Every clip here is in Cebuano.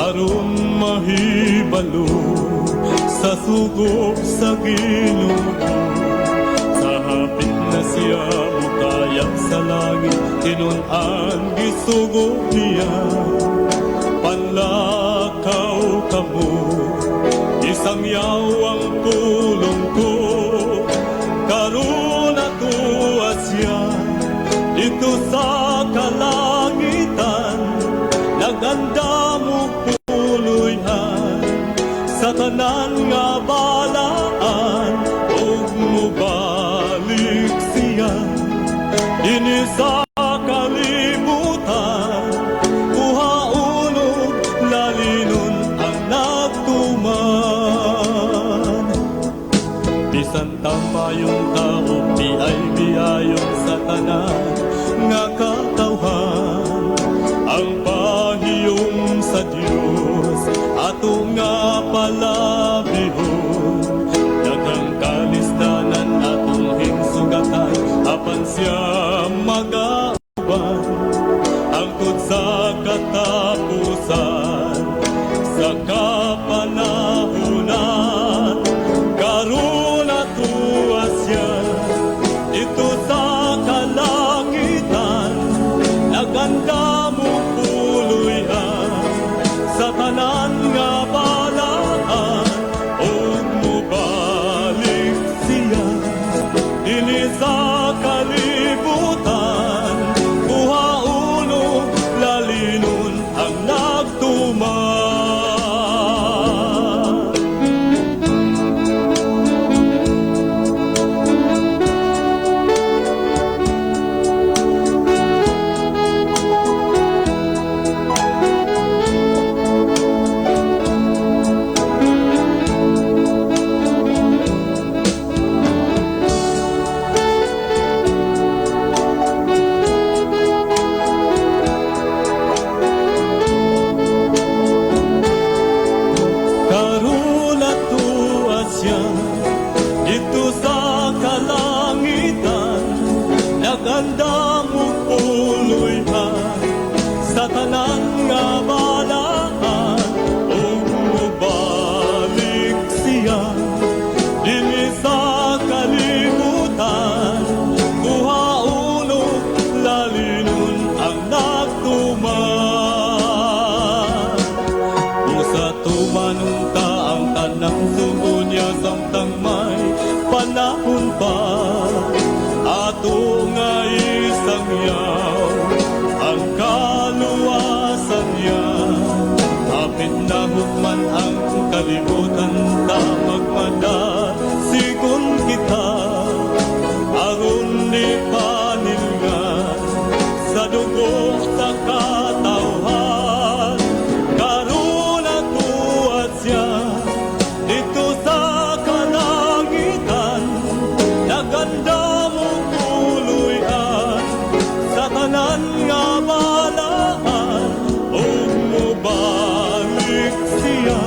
Aron mahibalo sa sugo sa Ginoo. Sa hapit na siya mukayab sa langit, tinun-an gisugo niya. Panlakaw kamo, isang yawang pulong ko. Karon natuwa siya dito sa kalangitan, naganda mo puloy-an sa tanan nga balaan, ug mubalik siya dinhi sa kalibutan, kuhaon ug lalinon ang nagtuman. Bisan tamayong tao, biay biayon sa tanan nga katawhan, ang pahiyom sa Dios ato nga palabihon. Daghang kalisdanan atong hingsugatan, apan siya magauban hangtod sa katapusan sa kapanahunan. Karon natuwa siya dito sa kalangitan, naganda mo puloy-an sa tanan nga balaan, ug mubalik siya dinhi sa kalibutan, kuhaon ug lalinon ang nagtuman. Karon natuwa siya dito sa kalangitan, naganda mo puloy-an sa tanan nga balaan, ug mubalik siya dinhi sa kalibutan, kuhaon ug lalinon ang nagtuman. Usa tumanon ta ang tanang sugo niya samtang may panahon pa, ato nga isangyaw ang kaluwasan niya. Hapit na hukman ang kalibutan, ta magmada sigon kita, aron di panilngan sa dugo sa katawhan. Karon natuwa siya dito sa kalangitan, naganda mo puloy-an sa tanan nga balaan, ug mubalik siya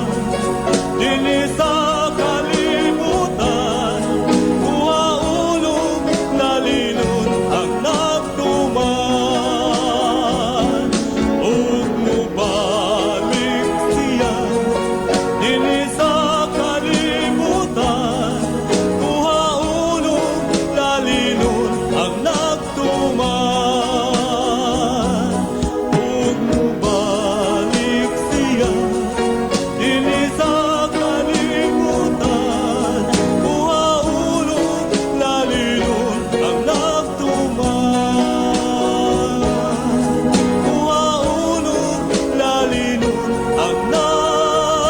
dinhi sa kalibutan, kuhaon ug lalinon ang nagtuman, ug mubalik siya dinhi sa kalibutan, kuhaon ug lalinon ang nagtuman, ug mubalik siya dinhi sa kalibutan, kuhaon ug lalinon ang nagtuman, kuhaon ug lalinon ang nagtuman.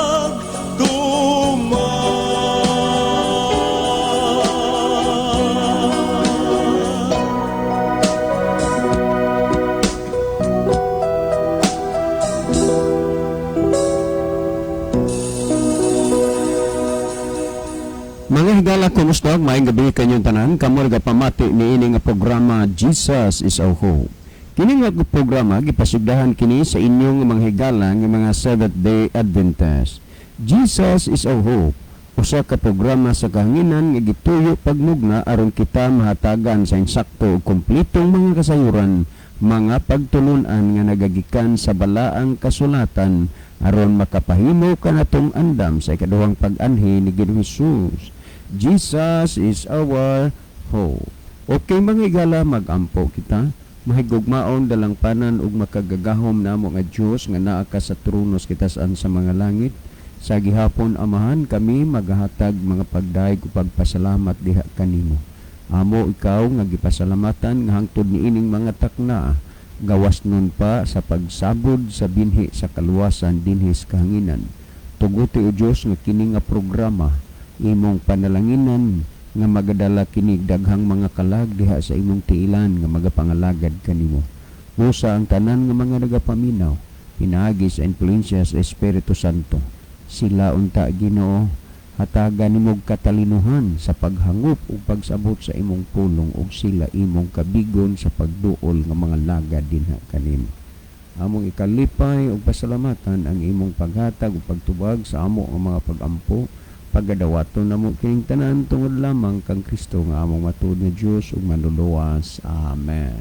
Mga higala, kumusta? Maayong gabi kanyong tanan. Kamo pamati niini nga programa, Jesus is Our Hope. Kini nga programa gipasigdahan kini sa inyong mga higala nga mga Seventh Day Adventist. Jesus is Our Hope, usa ka programa sa kahanginan nga gituyo pagmugna aron kita mahatagan sa insakto ug kompletong mga kasayuran, mga pagtulunan nga nagagikan sa balaang kasulatan. Aron makapahimo kanatong andam sa ikaduhang pag-anhi ni Ginoong Hesus. Jesus is our hope. Okay, mga higala, magampo kita. Mahigugmaon, dalangpanan ug makagagahom namo nga Dios nga naa ka sa trono sa kitasan sa mga langit. Sa gihapon, Amahan, kami magahatag mga pagdayeg ug pagpasalamat diha kanimo. Amo ikaw nga gipasalamatan nga hangtod niining mga takna gawas nun pa sa pagsabod sa binhi sa kaluwasan dinhi sa kahanginan. Tuguti, o Dios, nga kini nga programa imong panalanginan nga magadala kini daghang mga kalag diha sa imong tiilan nga magapangalagad kanimo. Busa ang tanan nga mga nagapaminaw pinaagi sa impluwensya sa Espiritu Santo. Sila unta, Ginoo, hatagan nimog katalinuhan sa paghangop ug pagsabot sa imong pulong ug sila imong kabigon sa pagduol nga mga lagad dinha kanimo. Among ikalipay ug pasalamatan ang imong paghatag ug pagtubag sa amo nga mga pagampo. Pagadawaton namo kining tanan tungod lamang kang Kristo nga among matuod nga Dios ug Manluluwas. Amen.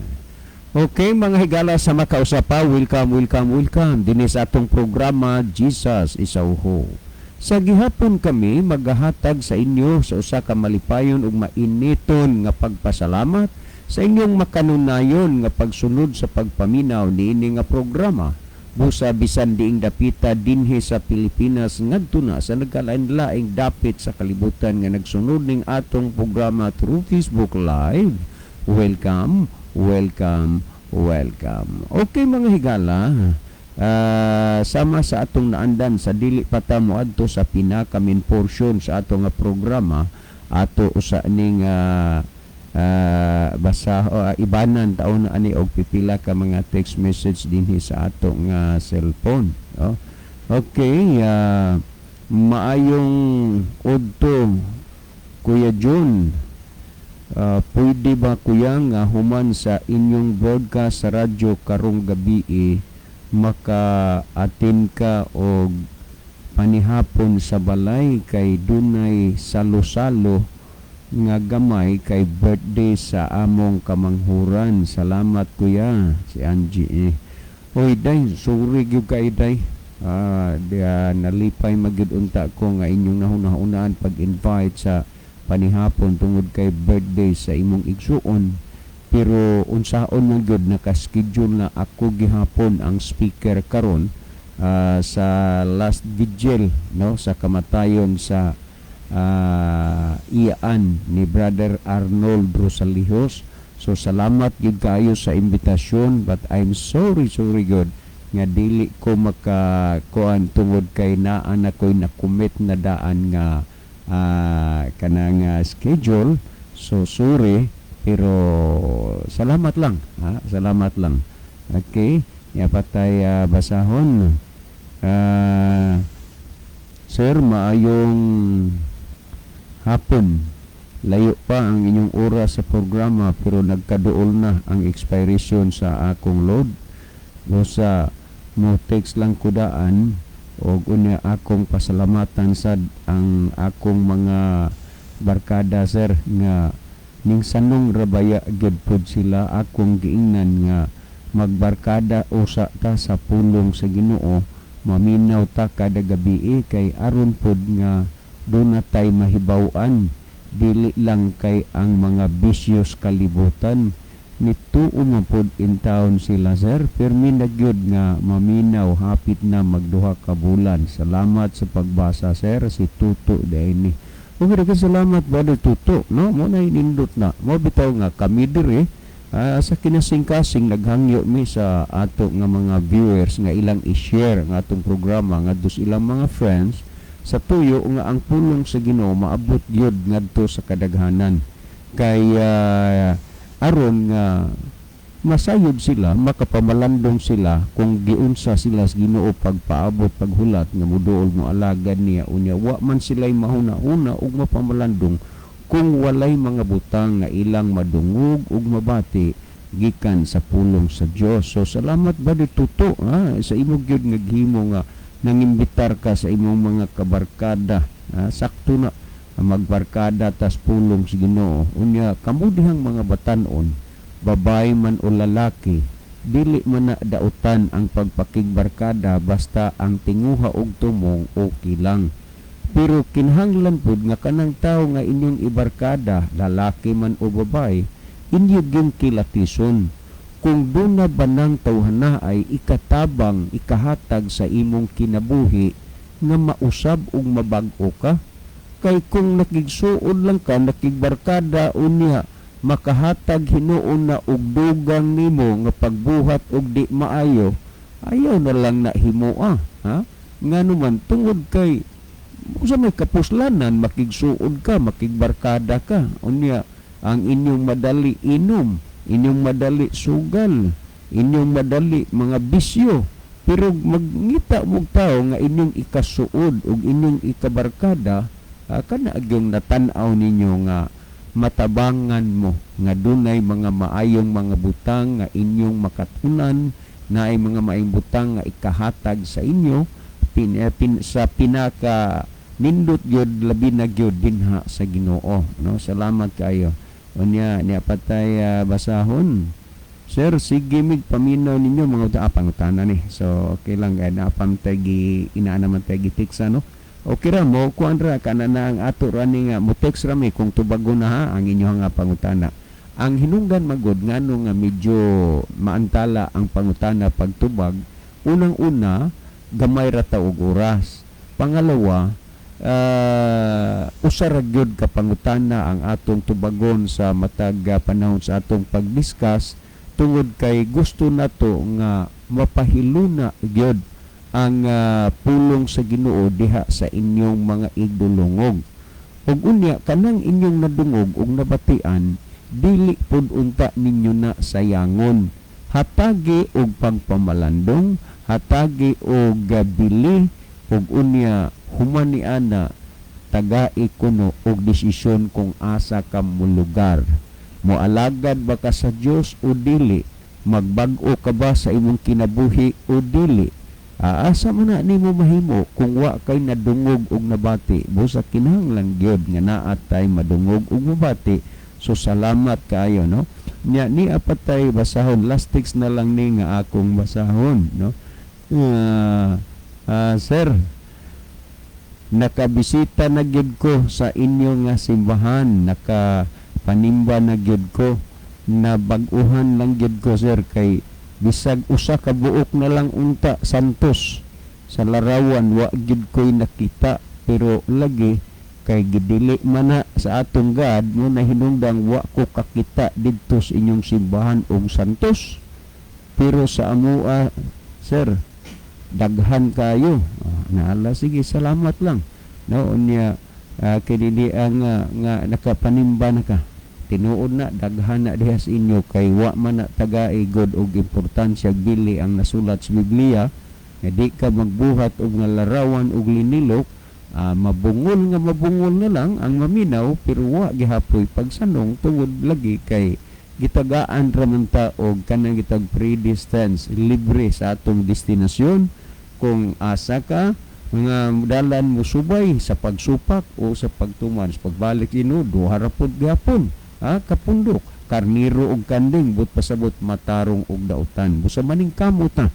Okay, mga higala sa makausapa, welcome, welcome, welcome dinhi sa atong programa Jesus is Our Hope. Sa gihapon kami magahatag sa inyo sa usa ka malipayon ug mainiton nga pagpasalamat sa inyong makanunayon nga pagsunod sa pagpaminaw niini nga programa. Busa bisan diing dapita dinhi sa Pilipinas ngadto na sa nagkalain-laing dapit sa kalibutan nga nagsunod ning atong programa through Facebook Live. Welcome, welcome, welcome. Okay, mga higala, sama sa atong naandan sa dili pa ta moadto sa pinaka main portion sa atong nga programa, ato usa ning basa ibanan taon na ani og pipila ka mga text message dinhi sa ato nga cellphone, no? Okay, maayong udto, Kuya Jun. Pwede ba, kuya, nga human sa inyong broadcast sa radyo karong gabi eh, maka-attend ka og panihapon sa balay kay dunay salo-salo nga gamay kay birthday sa among kamanghuran? Salamat, kuya. Si Angie eh. Oy day, sorry gyud kay day. Di, nalipay magyud unta ko nga inyong nahuna-hunaan pag-invite sa panihapon tungod kay birthday sa imong igsuon, pero unsaon man gyud, naka-schedule na ako gihapon ang speaker karon sa last vigil, no, sa kamatayon sa iyaan ni Brother Arnold Rosalijos. So salamat gyud kaayo sa imbitasyon, but I'm sorry, sorry gyud nga dili ko makakuan tungod kay naa na ko'y na-commit na daan nga kanang schedule. So sorry, pero salamat lang, ha? Salamat lang. Okay, ya patay basahon. Sir, maayong hapon. Layo pa ang inyong oras sa programa pero nagkaduol na ang expiration sa akong load. Busa mo text lang kudaan og unya akong pasalamatan sad ang akong mga barkada, sir, nga ning sanong rabaya gyud pod sila akong giingnan nga magbarkada usa ta sa pulong sa Ginoo, maminaw ta kada gabi kay aron pod nga duna tay mahibaw-an, dili lang kay ang mga bisyos kalibutan. Nituo man pod in town sila, sir, pirmi na gyud nga maminaw, hapit na magduha ka bulan. Salamat sa pagbasa, sir. Si Tuto diay ni. Okay, salamat, Brother Tuto, no? Mo na nindot na mo bitaw nga kami diri sa kinasing-kasing naghangyo mi sa ato nga mga viewers nga ilang i-share ang atong programa ngadto sa ilang mga friends sa tuyo nga ang pulong sa Ginoo maabot gyud ngadto sa kadaghanan kay aron nga masayod sila, makapamalandong sila kung giunsa sila sa Ginoo pagpaabot, paghulat nga muduol mo alagad niya. Unya wa man sila'y mahuna-huna ug mapamalandong kung walay mga butang nga ilang madungog ug mabati gikan sa pulong sa Dios. So salamat, Brother Tuto, ha, sa imo gyud nga gihimo nga nangimbitar ka sa imong mga kabarkada, ha, sakto na magbarkada tas pulong sa Ginoo. Unya kamo dihang mga batanon, babae man o lalaki. Dili man na dautan ang pagpakigbarkada basta ang tinguha og tumong okay lang. Pero kinahanglan pud nga kanang tawo nga inyong ibarkada, lalaki man o babae, inyo gyud kilatison kung duna ba nang tawhana ay ikatabang, ikahatag sa imong kinabuhi nga mausab ug mabag-o ka. Kay kung nakigsuod lang ka, nakigbarkada, unya makahatag hinuon na og dugang nimo nga pagbuhat og di maayo, ayaw na lang na himoa, ha? Ngano man, tungod kay sa may kapuslanan, makigsuod ka, makigbarkada ka, unya ang inyong madali inom, inyong madali sugal, inyong madali mga bisyo, pero magngita mo tao nga inyong ikasuod ug inyong ikabarkada, kana agyong natan-aw ninyo nga matabangan mo nga dunay mga maayong mga butang nga inyong makatunan, naay mga maayong butang nga ikahatag sa inyo sa pinaka nindot gyud, labi na gyud dinha sa Ginoo, no? Salamat kayo. Unya niya patay basahon. Sir, sige mig paminaw ninyo mga pangutana ni. So okay lang kay na pamtay gi inaa naman tay gi text, no? Okay ra mo kuan ra kana na ang ato ra ni nga mo text ra mi kung tubago na ha ang inyong nga pangutana. Ang hinungdan magod ngano nga medyo maantala ang pangutana pagtubag, unang-una gamay ra ta og oras. Pangalawa, usa ra gyud ka pangutana ang atong tubagon sa matag panahon sa atong pagdiscuss, tungod kay gusto nato nga mapahiluna gyud ang pulong sa Ginoo diha sa inyong mga igdulungog. Ug unya kanang inyong nadungog ug nabatian, dili pud unta ninyo na sayangon. Hatagi og pagpamalandong, hatagi og bili, ug unya human ni ana tagai kuno og desisyon kung asa ka molugar. Moalagad ba ka sa Dios o dili? Magbag-o ka ba sa imong kinabuhi o dili? Asa man na nimo mahimo kung wa kay nadungog og nabati? Busa kinahanglan gyud nga naa tay madungog og mabati. So salamat kaayo, no? Nya ni apatay basahon, last text na lang ni nga akong basahon, no? Sir, nakabisita na gyud ko sa inyo nga simbahan, nakapanimba na gyud ko, nabag-uhan lang gyud ko, sir, kay bisag usa ka buok na lang unta santos sa larawan wa gyud ko'y nakita, pero lagi kay gidili man na sa atong God mo na hinungdang wa ko kakita didto sa inyong simbahan og santos. Pero sa amoa, sir, daghan kayo. Naala, sige, salamat lang, no? Unya kini ang nga nakapanimba na ka, tinuod na daghan na diha sa inyo kay wa man na tagai god og importansya bili ang nasulat sa Biblia nga di ka magbuhat og nga larawan og linilok. Mabungol nga mabungol na lang ang maminaw, pero wa gihapoy pagsanong tungod lagi kay gitagaan ra man ta og kanang gitag predistance libre sa atong destinasyon kung asa ka nga dalan mo subay sa pagsupak o sa pagtuman sa pagbalik ino duha ra pud gihapon, ha, kapundok karniro og kanding, but pasabot matarong og dautan. Busa maning kamot na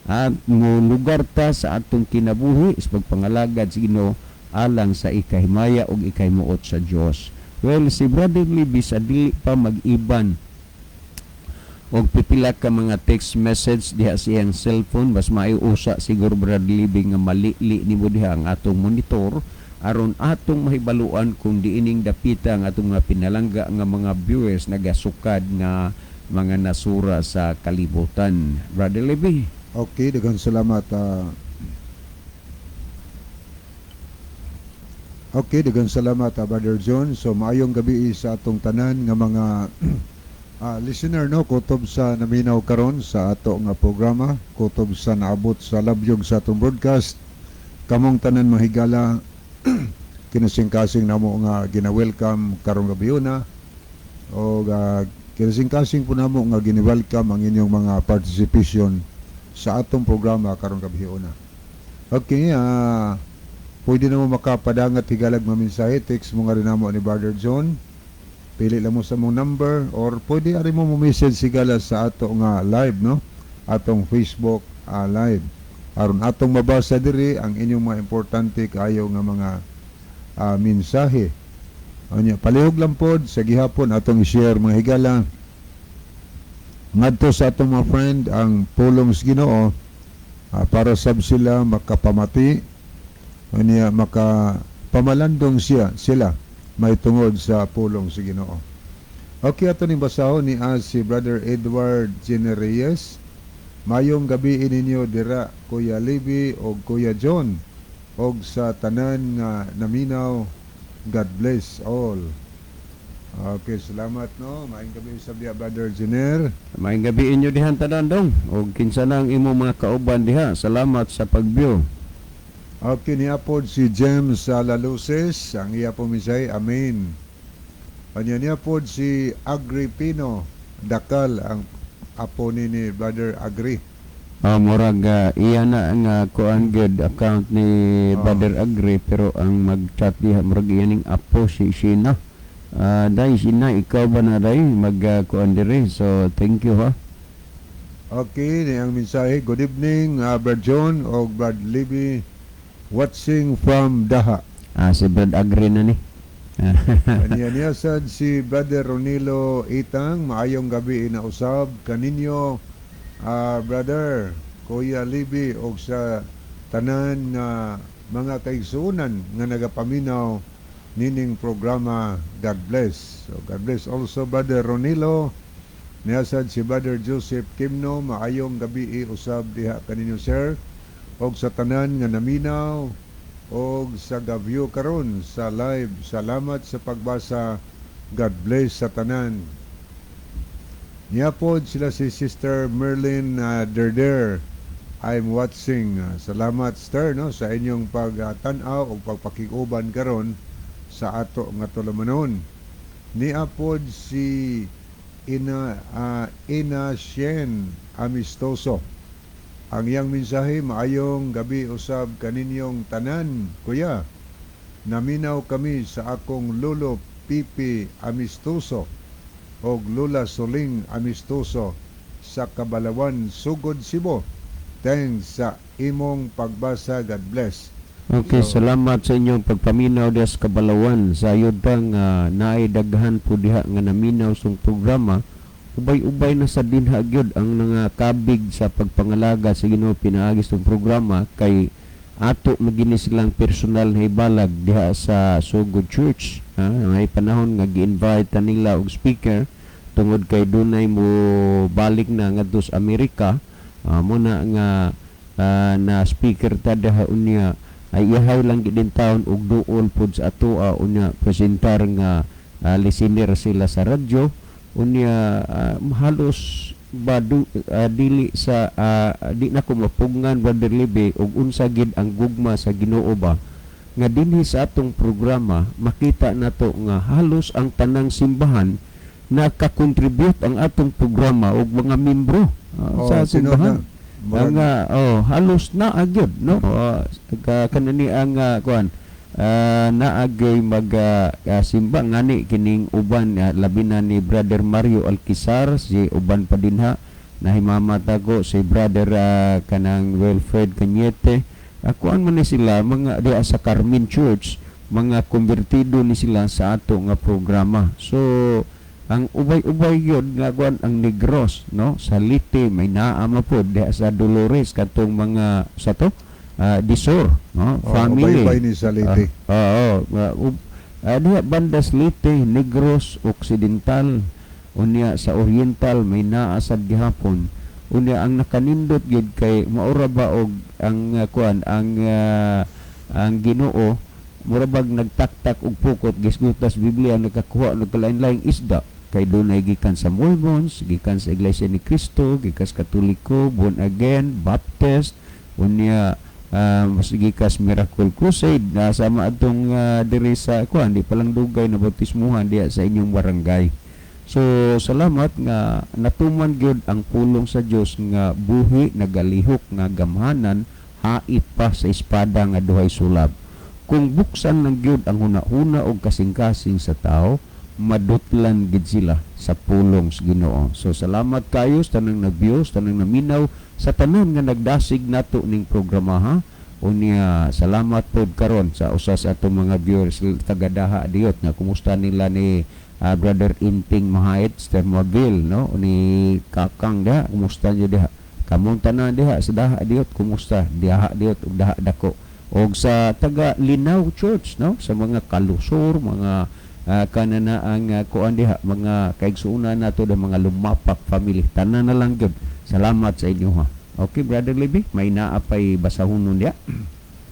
ang mo lugar ta sa atong kinabuhi sa pagpangalagad sa Ginoo alang sa ikahimaya ug ikahimuot sa Dios. Well, si Brother Libby sa dili pa mag-iban og pipila ka mga text message diha sa iyang cellphone, mas maayo usa siguro, Brother Libby, nga malili nimo diha ang atong monitor aron atong mahibaluan kung diining dapita ang atong mga pinalangga nga mga viewers nagasukad nga mga nasura sa kalibutan. Brother Libby. Okay, daghang salamat. Okay, daghang salamat, Brother John. So maayong gabi sa atong tanan nga mga listener, no, kutob sa naminaw karon sa ato nga programa, kutob sa naabot sa labyog sa atong broadcast. Kamong tanan, mahigala, kinasing-kasing namo nga gina-welcome karong gabi na o kinasing-kasing po namo nga gina-welcome ang inyong mga participation sa atong programa karong gabi una. Okay, pwede na mo makapadangat, higalag, mga mensahe, text mo nga rin namo ni Brother John. Pili lang mo sa mong number or pwede ari mo mo message sigala sa ato nga live, no, atong Facebook live, aron atong mabasa diri ang inyong mga importante kaayo nga mga mensahe. Unya, palihog lang pod sa gihapon atong i-share, mga higala, ngadto sa atong mga friend ang pulong sa Ginoo para sab sila makapamati, unya maka pamalandong siya sila may tungod sa pulong sa Ginoo. Okay, ato ning basahon ni si Brother Edward Genereyes. "Mayong gabi ninyo dira, Kuya Libby o Kuya John, og sa tanan nga naminaw. God bless all." Okay, salamat, no. Maayong gabi sa biya, Brother Jenner. Maayong gabi inyo dihan tanan, dong. Og kinsa nang imong mga kauban diha. Salamat sa pag-view. Okay, niapod si James Laluces, ang iya po mensahe, "Amen." Anya niapod si Agripino Dakal, ang apo ni Brother Agri. Ah, murag iya na nga kuan gyud account ni Brother Agri, pero ang mag-chat diha murag iya ning apo si Sheena. Ah, day Sheena, ikaw ba na day mag kuan diri? So thank you ha. Okay, ni ang mensahe, "Good evening, Brad John o Brad Libby, watching from Daha." Ah, si Brad Agri na ni. Anya niya sad si Brother Ronilo Itang, "Maayong gabi inausab kaninyo, brother, Kuya Libby, og sa tanan nga mga kaigsuonan nga nagapaminaw nining programa. God bless." So God bless also, Brother Ronilo. Niya sad si Brother Joseph Kimno, "Maayong gabi usab diha kaninyo, sir, og sa tanan nga naminaw og sa ga-view karon sa live. Salamat sa pagbasa. God bless sa tanan." Niya pod sila si Sister Merlin Derder. "I'm watching." Salamat, sir, no, sa inyong pagtan-aw o pagpakiguban karon sa ato nga tulumanon. Niya pod si Ina Shen Amistoso. Ang iyang mensahe, "Maayong gabi usab kaninyong tanan, kuya. Naminaw kami sa akong lolo Pipi Amistoso og Lola Soling Amistoso sa Kabalawan, Sugod, Cebu. Thanks sa imong pagbasa. God bless." Okay, So, salamat sa inyong pagpaminaw diha sa Kabalawan. Sayod pa nga naay daghan po diha nga naminaw sa programa. Ubay-ubay na sa dinha gyud ang nangakabig sa pagpangalaga sa Ginoo pinaagi sa programa, kay ato magini silang personal na hibalag diha sa Sugod Church. Ha, may panahon nga gi-invite ta nila og speaker tungod kay dunay mo balik na ngadto sa Amerika. Mo na nga na speaker ta diha, unya ay iyahay lang gid din taon og duol pod sa atoa, unya presentar nga listener sila sa radyo. Unya halos ba dili sa di na ko mapugngan, Brother Libe, og unsa gid ang gugma sa Ginoo ba nga dinhi sa atong programa makita nato nga halos ang tanang simbahan nakakontribute ang atong programa og mga membro Oh, sa tinuod simbahan na. Murag- ang oh, halos na gyud, no, kanani ang kuan naagay mag simba ngani kining uban, labi na ni Brother Mario Alquizar, si uban pa dinha nahimamatago si Brother kanang Wilfred Cañete. Kuan man ni sila mga diha sa Carmen Church, mga konvertido ni sila sa ato nga programa. So ang ubay-ubay yun nga kuan, ang Negros, no, sa Leyte may naa pod diha sa Dolores, katong mga sa to Disor, no, Oh, family. ubay-ubay ni sa Leyte. Ah, oo. Diha banda sa Leyte, Negros Occidental, unya sa Oriental may naa sad gihapon. Unya ang nakanindot gyud kay maura ba og ang kuan ang Ginoo mura bag nagtaktak og pukot, gisgutas Biblia, nakakuha og kalain-laing isda, kay dunay gikan sa Mormons, gikan sa Iglesia ni Cristo, gikan sa Katoliko, born again, Baptist, unya gikas Miracle Crusade na sama atong diri sa kuan, di palang dugay na bautismuhan diha sa inyong barangay. So salamat nga natuman gyud ang pulong sa Dios nga buhi, nagalihok nga gamhanan, hait pa sa espada nga duhay sulab. Kung buksan lang gyud ang hunahuna og kasing-kasing sa tao, Madutlan gid sila sa pulong sa Ginoo. So salamat kayo sa tanang nag-view, sa tanang naminaw, sa tanan nga nagdasig nato ning programa, ha. Unya salamat pod karon sa usa sa atong mga viewers, taga Daha Diot, nga kumusta nila ni Brother Inting Mahayit Stermaville, no, ni Kakang diha. Kumusta niyo diha, kamong tanan diha sa Daha Diot? Kumusta Daha Diot ug Daha Dako og sa taga Linaw Church, no, sa mga kalusor, mga kanana ang kuan diha, mga kaigsuonan nato da, mga Lumapak family, tanan na lang gyud, salamat sa inyo, ha. Okay, Brother Libby, may naa pay basahonon diha.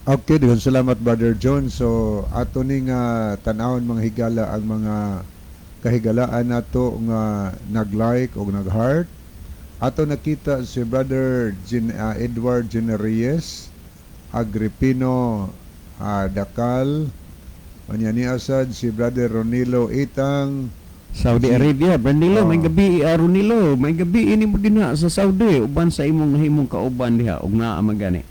Okay, daghang salamat, Brother John. So ato ning tan-awon, mga higala, ang mga kahigalaan nato nga nag-like o nag-heart. Ato nakita si Brother Edward Generries, Agripino Dakal, unya ni asad si Brother Ronilo Itang. Saudi Arabia, Brandilo, Oh. may gabi, Ronilo, may gabi ini mo dinha sa Saudi, uban sa imong nahimong kauban diha ug naa man gani.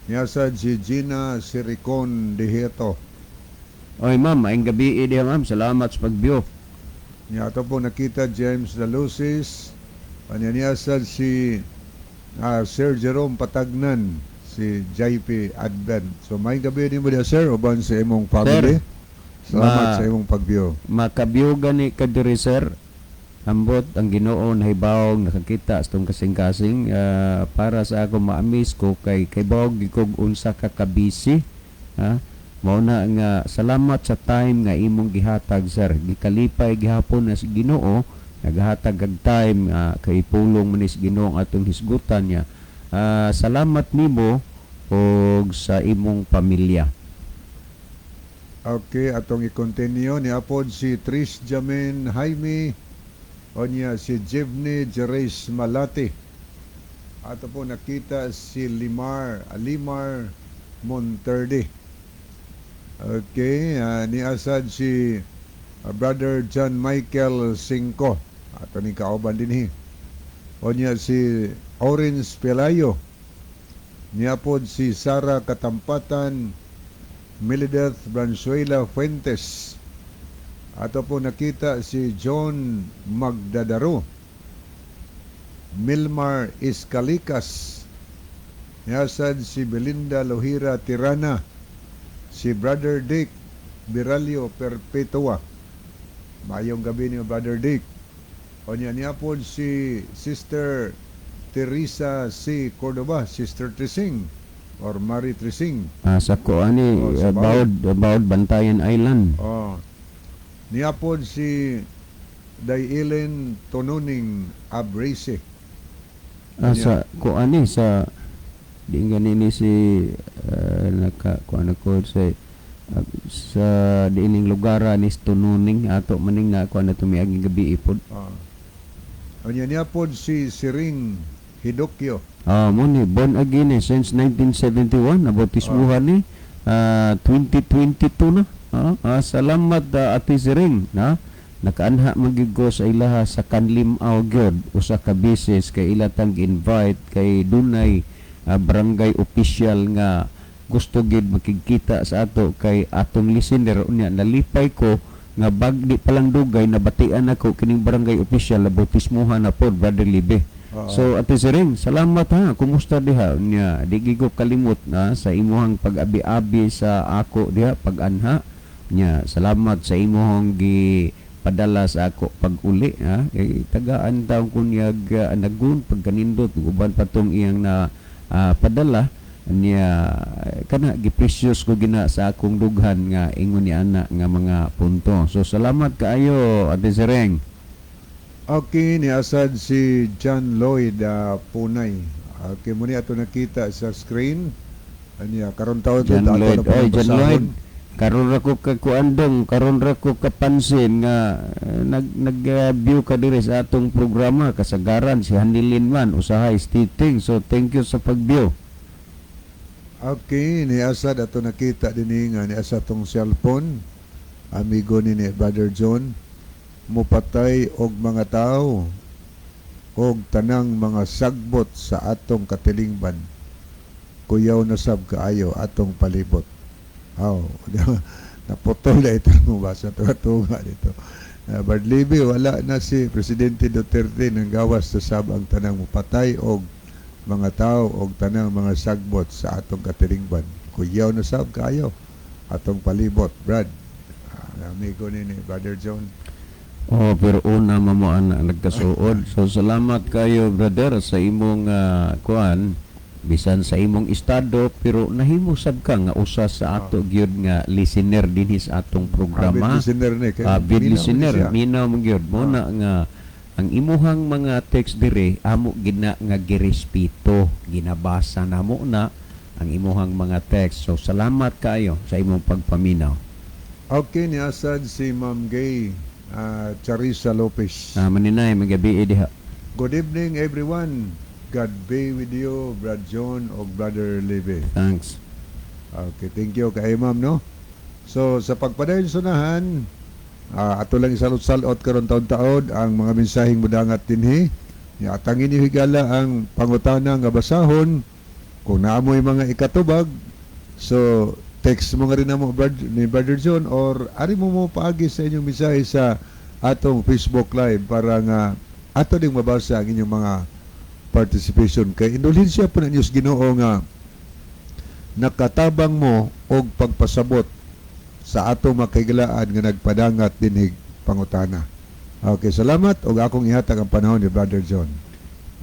Ni asad si Gina Siricon Diheto. Oy ma'am, maayong gabi diha, ma'am. Salamat sa pag-view. Niya ato po nakita James Dalusis. Unya ni asad si Sir Jerome Patagnan, si JP Advent. So may gabi nimo diha, sir, uban sa imong family. Salamat sa imong pag-view. Makabiyo gani ka diri, sir. Ambot ang Ginoo nahibawog nakakita sa tong kasing-kasing. Para sa ako, ma-amaze ko kay bawog kog unsa ka kabisi, ha. Mao na nga salamat sa time nga imong gihatag, sir. Gikalipay gihapon na sa Ginoo naghatag kag time kay pulong man ni sa Ginoo ang atong hisgutan niya. Salamat nimo og sa imong pamilya. Okay, atong i-continue ni apod si Tris Jamin Jaime, onya si Jevne Jerez Malati. Ato po nakita si Limar Limar Monterde. Okay, ni asad si Brother John Michael Cinco. Ato ni kauban dinhi. Onya si Orange Pelayo. Niapod si Sara Katampatan, Milideth Branzuela Fuentes. Ato po nakita si John Magdadaro. Milmar Iscalikas. Niasad si Belinda Lohira Tirana. Si Brother Dick Biralio Perpetua. Maayong gabi niyo, Brother Dick. O niya niapod si Sister Teresa C. Cordova, Sister Trising or Marie Trising. Sa ko ani Oh, sa Baod, Baod Bantayan Island. Oh. Niapod si Dailin Tonuning Abrese. Sa ko ani sa di gani ni si naka kuan ako sa diining lugar ni Tununing ato maning na kuan na tumiaging gabi ipod. Oh. Unya niapod si Siring Hidokyo. Ah, mo ni born again eh, since 1971, nabautismuhan ni 2022 na. Salamat, Ate Siring, na nakaanha magigo sa ilaha sa Kanlimaw gyud usa ka beses kay ila tang invite kay dunay barangay official nga gusto gid makigkita sa ato kay atong listener. Unya nalipay ko nga bagdi palang dugay nabatian ako kining barangay official na bautismuhan na pod, Brother Libe. Oo. So Ate Siring, salamat ha. Kumusta diha? Nya di gid ko kalimot na sa imuhang pag-abi-abi sa ako diha pag-anha. Nya salamat sa imuhang gi padala sa ako pag-uli, ha. Eh, tagaan taon ko niyag anagon pagkanindot uban pa tong iyang na padala niya, kana giprecious ko gina sa akong dughan nga ingon ni ana nga mga punto. So salamat kaayo, Ate Sereng. Okay, ni asad si John Lloyd Punay. Okay, muni ato nakita sa screen. Anya karon taon to John ato Lloyd. na po Oy, ng John basahon. Lloyd. Karon ra ko kakuandong, karon ra ko kapansin nga nag nag view ka diri sa atong programa. Kasagaran si Hanilin man usahay stating. So thank you sa pag-view. Okay, ni asad ato nakita dinhi nga ni asad tong cellphone. Amigo ni Brother John, mupatay og mga tao og tanang mga sagbot sa atong katilingban. Kuyaw na sab kaayo atong palibot. Aw, naputol na ito mo basa tunga dito. Brad Levy, wala na si Presidente Duterte nang gawas sa sab ang tanang mupatay og mga tao og tanang mga sagbot sa atong katilingban. Kuyaw na sab kaayo atong palibot, Brad. Amigo ni Brother John. Oh, pero una mamo ana nagkasuod. So salamat kayo, brother, sa imong kuan bisan sa imong estado, pero nahimo sab ka nga usa sa ato gyud nga listener dinhi sa atong programa. Avid listener ni kay Avid minaw listener, siya. Minaw mo gyud mo na nga ang imuhang mga text dire amo gina nga girespeto, ginabasa namo na ang imuhang mga text. So salamat kayo sa imong pagpaminaw. Okay, ni asad si Ma'am Gay Charissa Lopez. Maninay, magabi diha. Good evening, everyone. God be with you, Brad John o Brother Levy. Thanks. Okay, thank you kay ma'am, no? So, sa pagpadayon sunahan, ato lang isalot-salot karon taon-taon ang mga mensaheng mudangat dinhi. Ya, atangin niyo higala ang pangutana nga basahon kung naamoy mga ikatubag. So, text mo nga rin namo Brad, ni Brother John or ari mo mo paagi sa inyong mensahe sa atong Facebook Live para nga ato ding mabasa ang inyong mga participation kay indulhensya po na Diyos Ginoo nga nakatabang mo og pagpasabot sa atong makaigalaan nga nagpadangat dinhig pangutana. Okay, salamat og akong ihatag ang panahon ni Brother John.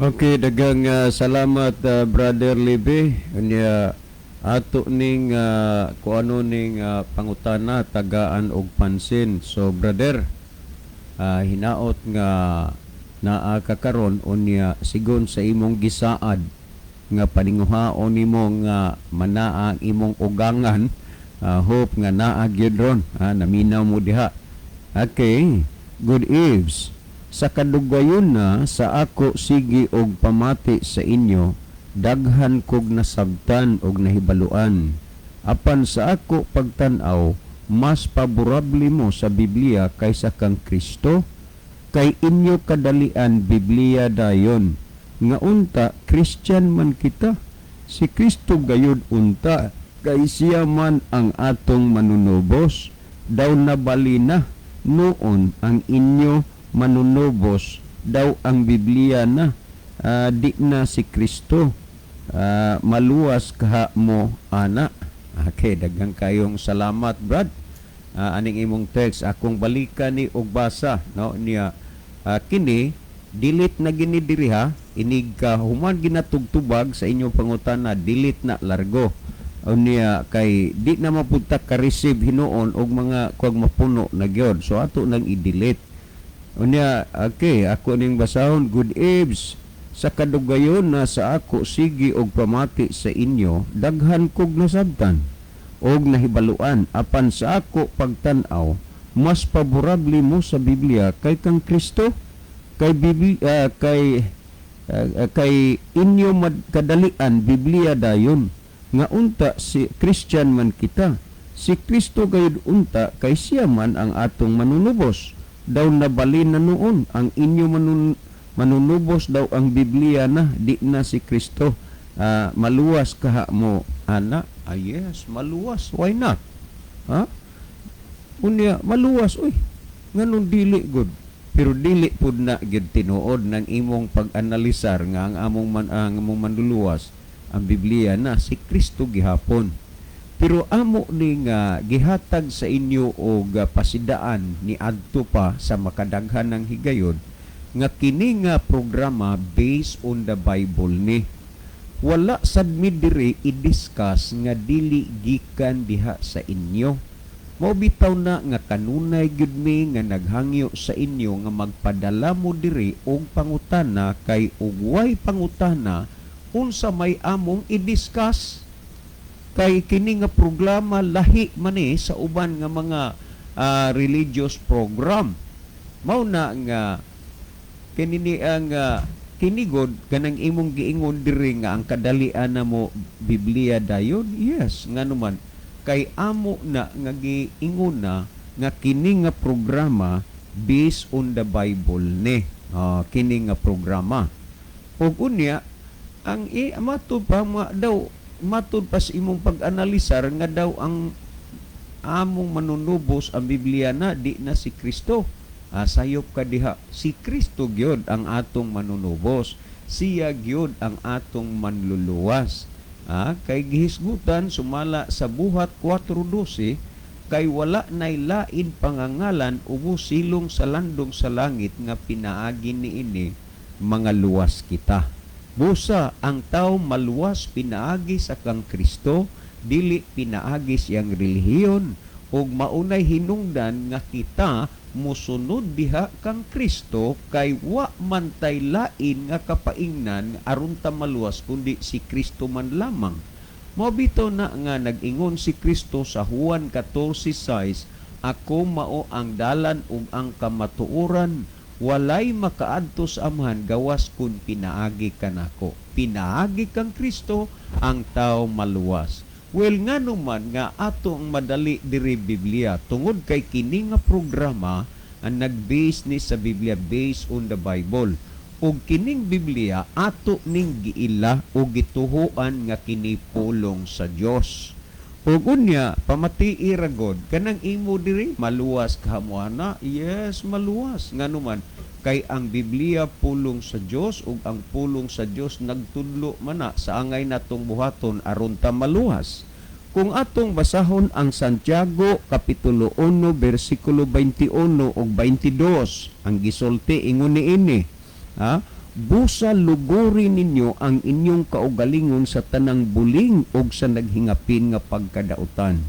Okay, daghang salamat, Brother Libe. Unya ato ning kuano ning pangutana tagaan og pansin. So brother, hinaot nga naa ka karon, unya sigon sa imong gisaad nga paninguhaon nimo nga manaa ang imong ugangan, hope nga naa gyud ron, naminaw mo diha. Okay, good eves. Sa kadugayon na sa ako sige og pamati sa inyo, daghan kog nasabtan og nahibaluan. Apan sa ako pagtan-aw, mas paborable mo sa Biblia kaysa kang Kristo, kay inyo kadalian Biblia dayon. Nga unta Christian man kita, si Kristo gayud unta kay siya man ang atong manunubos. Daw nabali na noon ang inyo manunubos daw ang Biblia na, di na si Kristo. Maluwas kaha mo ana. Okay, daghang kayong salamat, Brad. Aning imong text akong balikan ni og basa, no, niya kini delete na gini diri ha, inig ka human ginatugtubag sa inyong pangutana, delete na largo unya kay di na mapunta ka receive hinuon og mga kuag mapuno na gyud, so ato nang i-delete unya. Okay, ako ning basahon. Good eves. Sa kadugayon na sa ako sige og pamati sa inyo, daghan kog nasabtan og nahibaluan. Apan sa ako pagtan-aw, mas paborable mo sa Biblia kay kang Kristo, kay Biblia, kay inyo kadalian Biblia dayon. Nga unta si Christian man kita, si Kristo gayud unta kay siya man ang atong manunubos. Daw nabali na noon ang inyo manunubos daw ang Biblia na, di na si Kristo. Maluwas kaha mo ana. Yes, maluwas, why not, ha? Unya maluwas uy, nganong dili good? Pero dili pud na gyud tinuod ng imong pag-analisar nga ang among manluluwas ang Biblia na, si Kristo gihapon. Pero amo ni nga gihatag sa inyo og pasidaan ni adto pa sa makadaghan ng higayon nga kini nga programa based on the Bible ni. Wala sad mi diri i-discuss nga dili gikan diha sa inyo. Mao bitaw na nga kanunay gyud mi nga naghangyo sa inyo nga magpadala mo diri og pangutana, kay og way pangutana, unsa may among i-discuss? Kay kini nga programa lahi man ni sa uban nga mga religious program. Mao na nga kini ni ang kinigod kanang imong giingon diri nga ang kadalian na mo Biblia dayon. Yes, ngano man kay amo na nga giingon na nga kini nga programa based on the Bible ni. Kini nga programa ug unya ang i matud pa ma, daw matud pa sa imong pag-analisar nga daw ang among manunubos ang Biblia na, di na si Kristo. Sayop ka diha. Si Kristo gyud ang atong manunubos. Siya gyud ang atong manluluwas. Kay gihisgutan sumala sa Buhat 4:12, kay wala nay lain pangangalan ubos silong sa landong sa langit nga pinaagi niini mga luwas kita. Busa ang tao maluwas pinaagi sa kang Kristo, dili pinaagi siyang relihiyon, ug maunay hinungdan nga kita mosunod diha kang Kristo, kay wa man tay lain nga kapaingnan aron ta maluwas kundi si Kristo man lamang. Mao bitaw na nga nag-ingon si Kristo sa Juan 14:6, "Ako mao ang dalan ug ang kamatuoran, walay makaadto sa Amahan gawas kun pinaagi kanako." Pinaagi kang Kristo ang tao maluwas. Well, ngano man nga ato ang madali diri Biblia, tungod kay kini nga programa ang nag-base ni sa Biblia, based on the Bible. Ug kining Biblia ato ning giila o gituhuan nga kini pulong sa Dios. Ug unya pamatii ra god kanang imo diri, maluwas ka mo ana? Yes, maluwas. Ngano man kay ang Biblia pulong sa Dios, ug ang pulong sa Dios nagtudlo man na sa angay natong buhaton aron ta maluwas. Kung atong basahon ang Santiago kapitulo 1 bersikulo 21 ug 22, ang gisulti ingon niini, ha? "Busa luguri ninyo ang inyong kaugalingon sa tanang buling ug sa naghingapin nga pagkadautan."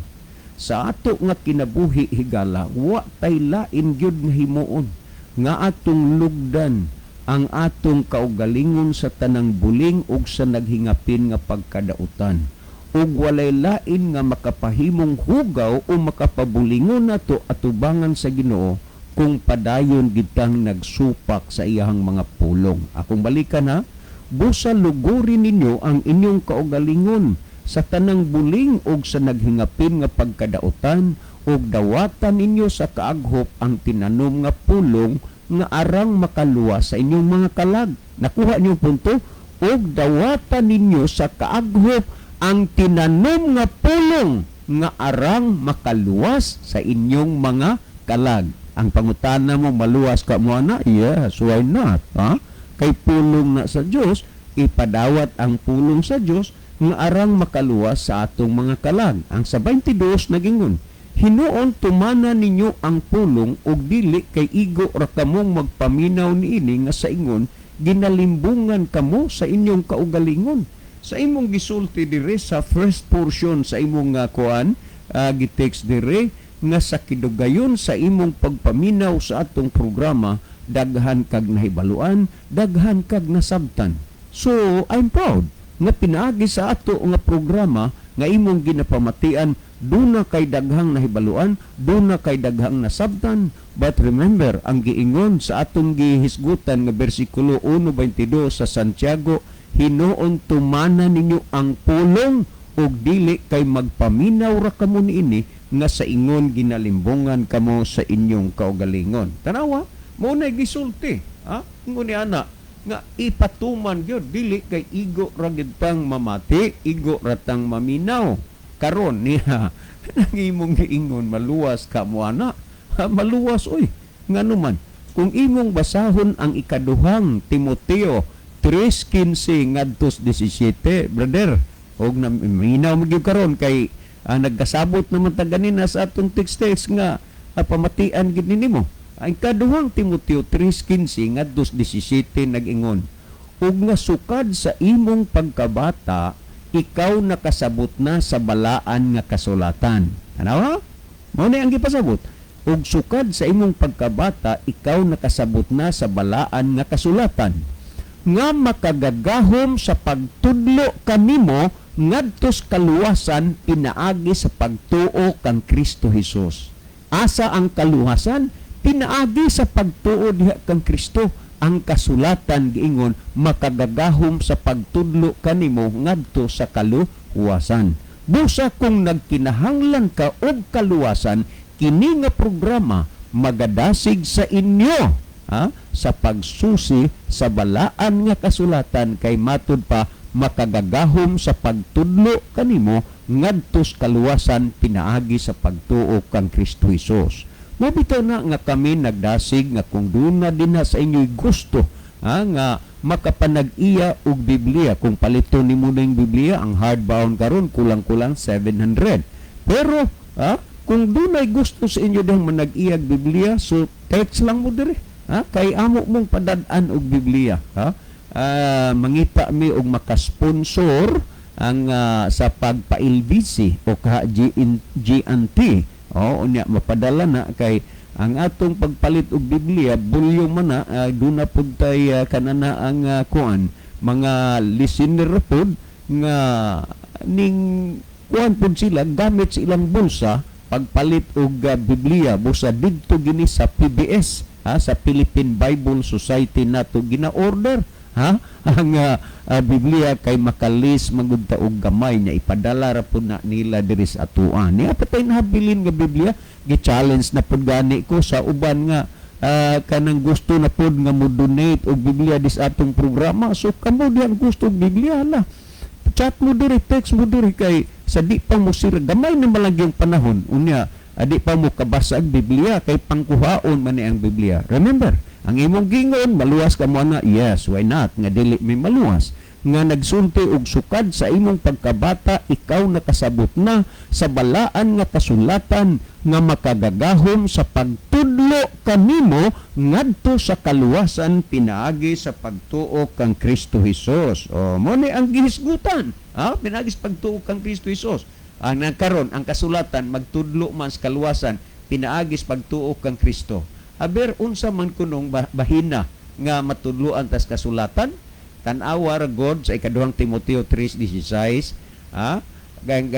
Sa ato nga kinabuhi, higala, wa tay lain gyud nga himuon nga atong lugdan ang atong kaugalingon sa tanang buling ug sa naghingapin nga pagkadautan. Ug walay lain nga makapahimong hugaw o makapabulingon nato atubangan sa Ginoo kung padayon gitang nagsupak sa iyahang mga pulong. Akong balikan ha, "Busa luguri ninyo ang inyong kaugalingon sa tanang buling ug sa naghingapin nga pagkadautan, ug dawatan ninyo sa kaaghop ang tinanom nga pulong nga arang makaluwas sa inyong mga kalag." Nakuha niyo punto? Ug dawatan ninyo sa kaaghop ang tinanom nga pulong nga arang makaluwas sa inyong mga kalag. Ang pangutana mo, maluwas ka mo ana? Yes, why not? Ha? Kay pulong na sa Dios, ipadawat ang pulong sa Dios nga arang makaluwas sa atong mga kalag. Ang sa 22 nagingon, "Hinuon tumana ninyo ang pulong ug dili kay igo ra kamong magpaminaw niini nga sa ingon ginalimbungan kamo sa inyong kaugalingon." Sa imong gisulti dire sa first portion sa imong kuan gitext dire nga sa kidugayon sa imong pagpaminaw sa atong programa, daghan kag nahibaluan, daghan kag nasabtan. So I'm proud nga pinaagi sa ato nga programa nga imong ginapamatian, duna kay daghang nahibaluan, duna kay daghang nasabtan. But remember, ang giingon sa atong gihisgutan nga bersikulo 1:22 sa Santiago, "Hinuon tumana ninyo ang pulong ug dili kay magpaminaw ra kamo niini nga sa ingon ginalimbungan kamo sa inyong kaugalingon." Tanawa, mao na gisulti, ha? Ingon ni ana nga ipatuman gyud, dili kay igo ra gyud tang mamati, igo ra tang maminaw. Karon niya nang imong giingon, maluwas ka mo ana? Ha, maluwas oy. Ngano man kung imong basahon ang ikaduhang Timoteo 3:15 ngadto 17, brother, og minaw mo gyud karon kay nagkasabot naman ta ganina sa atong text nga pamatian gid nimo. Ang ikaduhang Timoteo 3:15 ngadto 17 nag-ingon, "Ug nga sukad sa imong pagkabata ikaw nakasabot na sa balaan nga kasulatan." Tanawa? Mao na ang gipasabot. Ug sukad sa imong pagkabata ikaw nakasabot na sa balaan nga kasulatan nga makagagahom sa pagtudlo kanimo ngadtos kaluwasan pinaagi sa pagtuo kang Kristo Hesus. Asa ang kaluwasan? Pinaagi sa pagtuo diha kang Kristo. Ang kasulatan giingon makagagahom sa pagtudlo kanimo ngadto sa kaluwasan. Busa kung nagkinahanglan ka og kaluwasan, kini nga programa magadasig sa inyo, ha, sa pagsusi sa balaan nga kasulatan kay matud pa makagagahom sa pagtudlo kanimo ngadto sa kaluwasan pinaagi sa pagtuo kang Kristo Hesus. Mo bitaw na nga kami nagdasig nga kung duna din na sa inyo'y gusto, ha, nga makapanag-iya og Biblia. Kung palito nimo ning Biblia, ang hardbound karon kulang-kulang 700. Pero ha, kung dunay gusto sa inyo dihang manag-iyag Biblia, so text lang mo diri, ha, kay amo mong padad-an og Biblia, ha. Mangita mi og makasponsor ang sa pagpa-LBC o ka J&T. O unya mapadala na kay ang atong pagpalit og Biblia volume man na, duna pud tay kanana ang kuan mga listener pud nga ning kuan pud sila gamit sa ilang bulsa pagpalit og Biblia, busa didto gini sa PBS, ha, sa Philippine Bible Society nato gina-order, ha, ang Biblia kay makalis magud ta og gamay na ipadala ra pud na nila diri sa atoa. Niya pa tay nahabilin nga Biblia, gi-challenge na pud gani ko sa uban nga kanang gusto na pud nga mo donate og Biblia dis atong programa. So kamo dihan gusto og Biblia la, chat mo diri, text mo diri, kay sa di pa mo sira gamay na malang yung panahon, unya adi pa mo kabasa ang Biblia kay pangkuhaon man ni ang Biblia. Remember, ang imong gingon, maluwas ka mo ana. Yes, why not nga dili may maluwas nga nagsulti og sukad sa imong pagkabata ikaw nakasabot na sa balaan nga kasulatan nga makagagahom sa pagtudlo kanimo ngadto sa kaluwasan pinaagi sa pagtuo kang Kristo Hesus. O mo ni ang gihisgutan, ha, pinaagi sa pagtuo kang Kristo Hesus. Ang nagkaron ang kasulatan magtudlo man sa kaluwasan pinaagi sa pagtuo kang Kristo. Aber unsa man kunong bahina nga matudloan tas kasulatan? Tan-awa ra god sa ikaduhang Timoteo 3:16, ha,